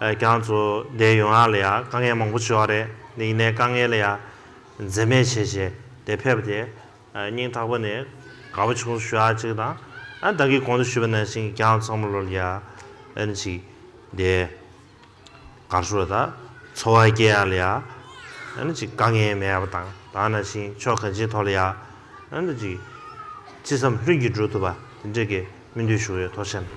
ཨ། ཁྱེད་རང་ཚོ་འདིར་ཡོང་ཡག་ལ་ཡ་དཀའ་ངལ་མང་པོ་བྱུང་བ་རེད། འདི་ཡིན་ནའི་དཀའ་ངལ་ལ་ཡ་འཛེམ་མེད་བྱས་བྱས་འདིར་ཕེབས་ཏེ་ཨ། སྙིང་ཐག་པ་ནས་དགའ་པོ་བྱུང་ཞུ་ཡག་ཅིག་དང་ཨ། ད་གིན་གོང་དུ་ཞུས་པ་ནང་བཞིན་ཁྱེད་རང་ཚང་མ་ལོ་ལ་ཡ་ཨ་ནི་ཅིག་འདིར། གར་སོང་རེད་ད། འཚོ་བ་སྐྱེལ་ཡག་ལ་ཡ། ཨ་ནི་ཅིག་དཀའ་ངལ་མེད་པ་དང་ད་ནང་བཞིན་ཕྱོགས་གང་ཅིའི་ཐོག་ལ་ཡ། ཨ་ནི་ཅིག་ཅི་བསམ་ལྷུན་གྱིས་འགྲུབ་ཐུབ་པ་དེ་འདྲས་ཀྱི་སྨོན་འདུན་ཞུ་གི་ཡོད། ཐུགས་རྗེ་ཆེ།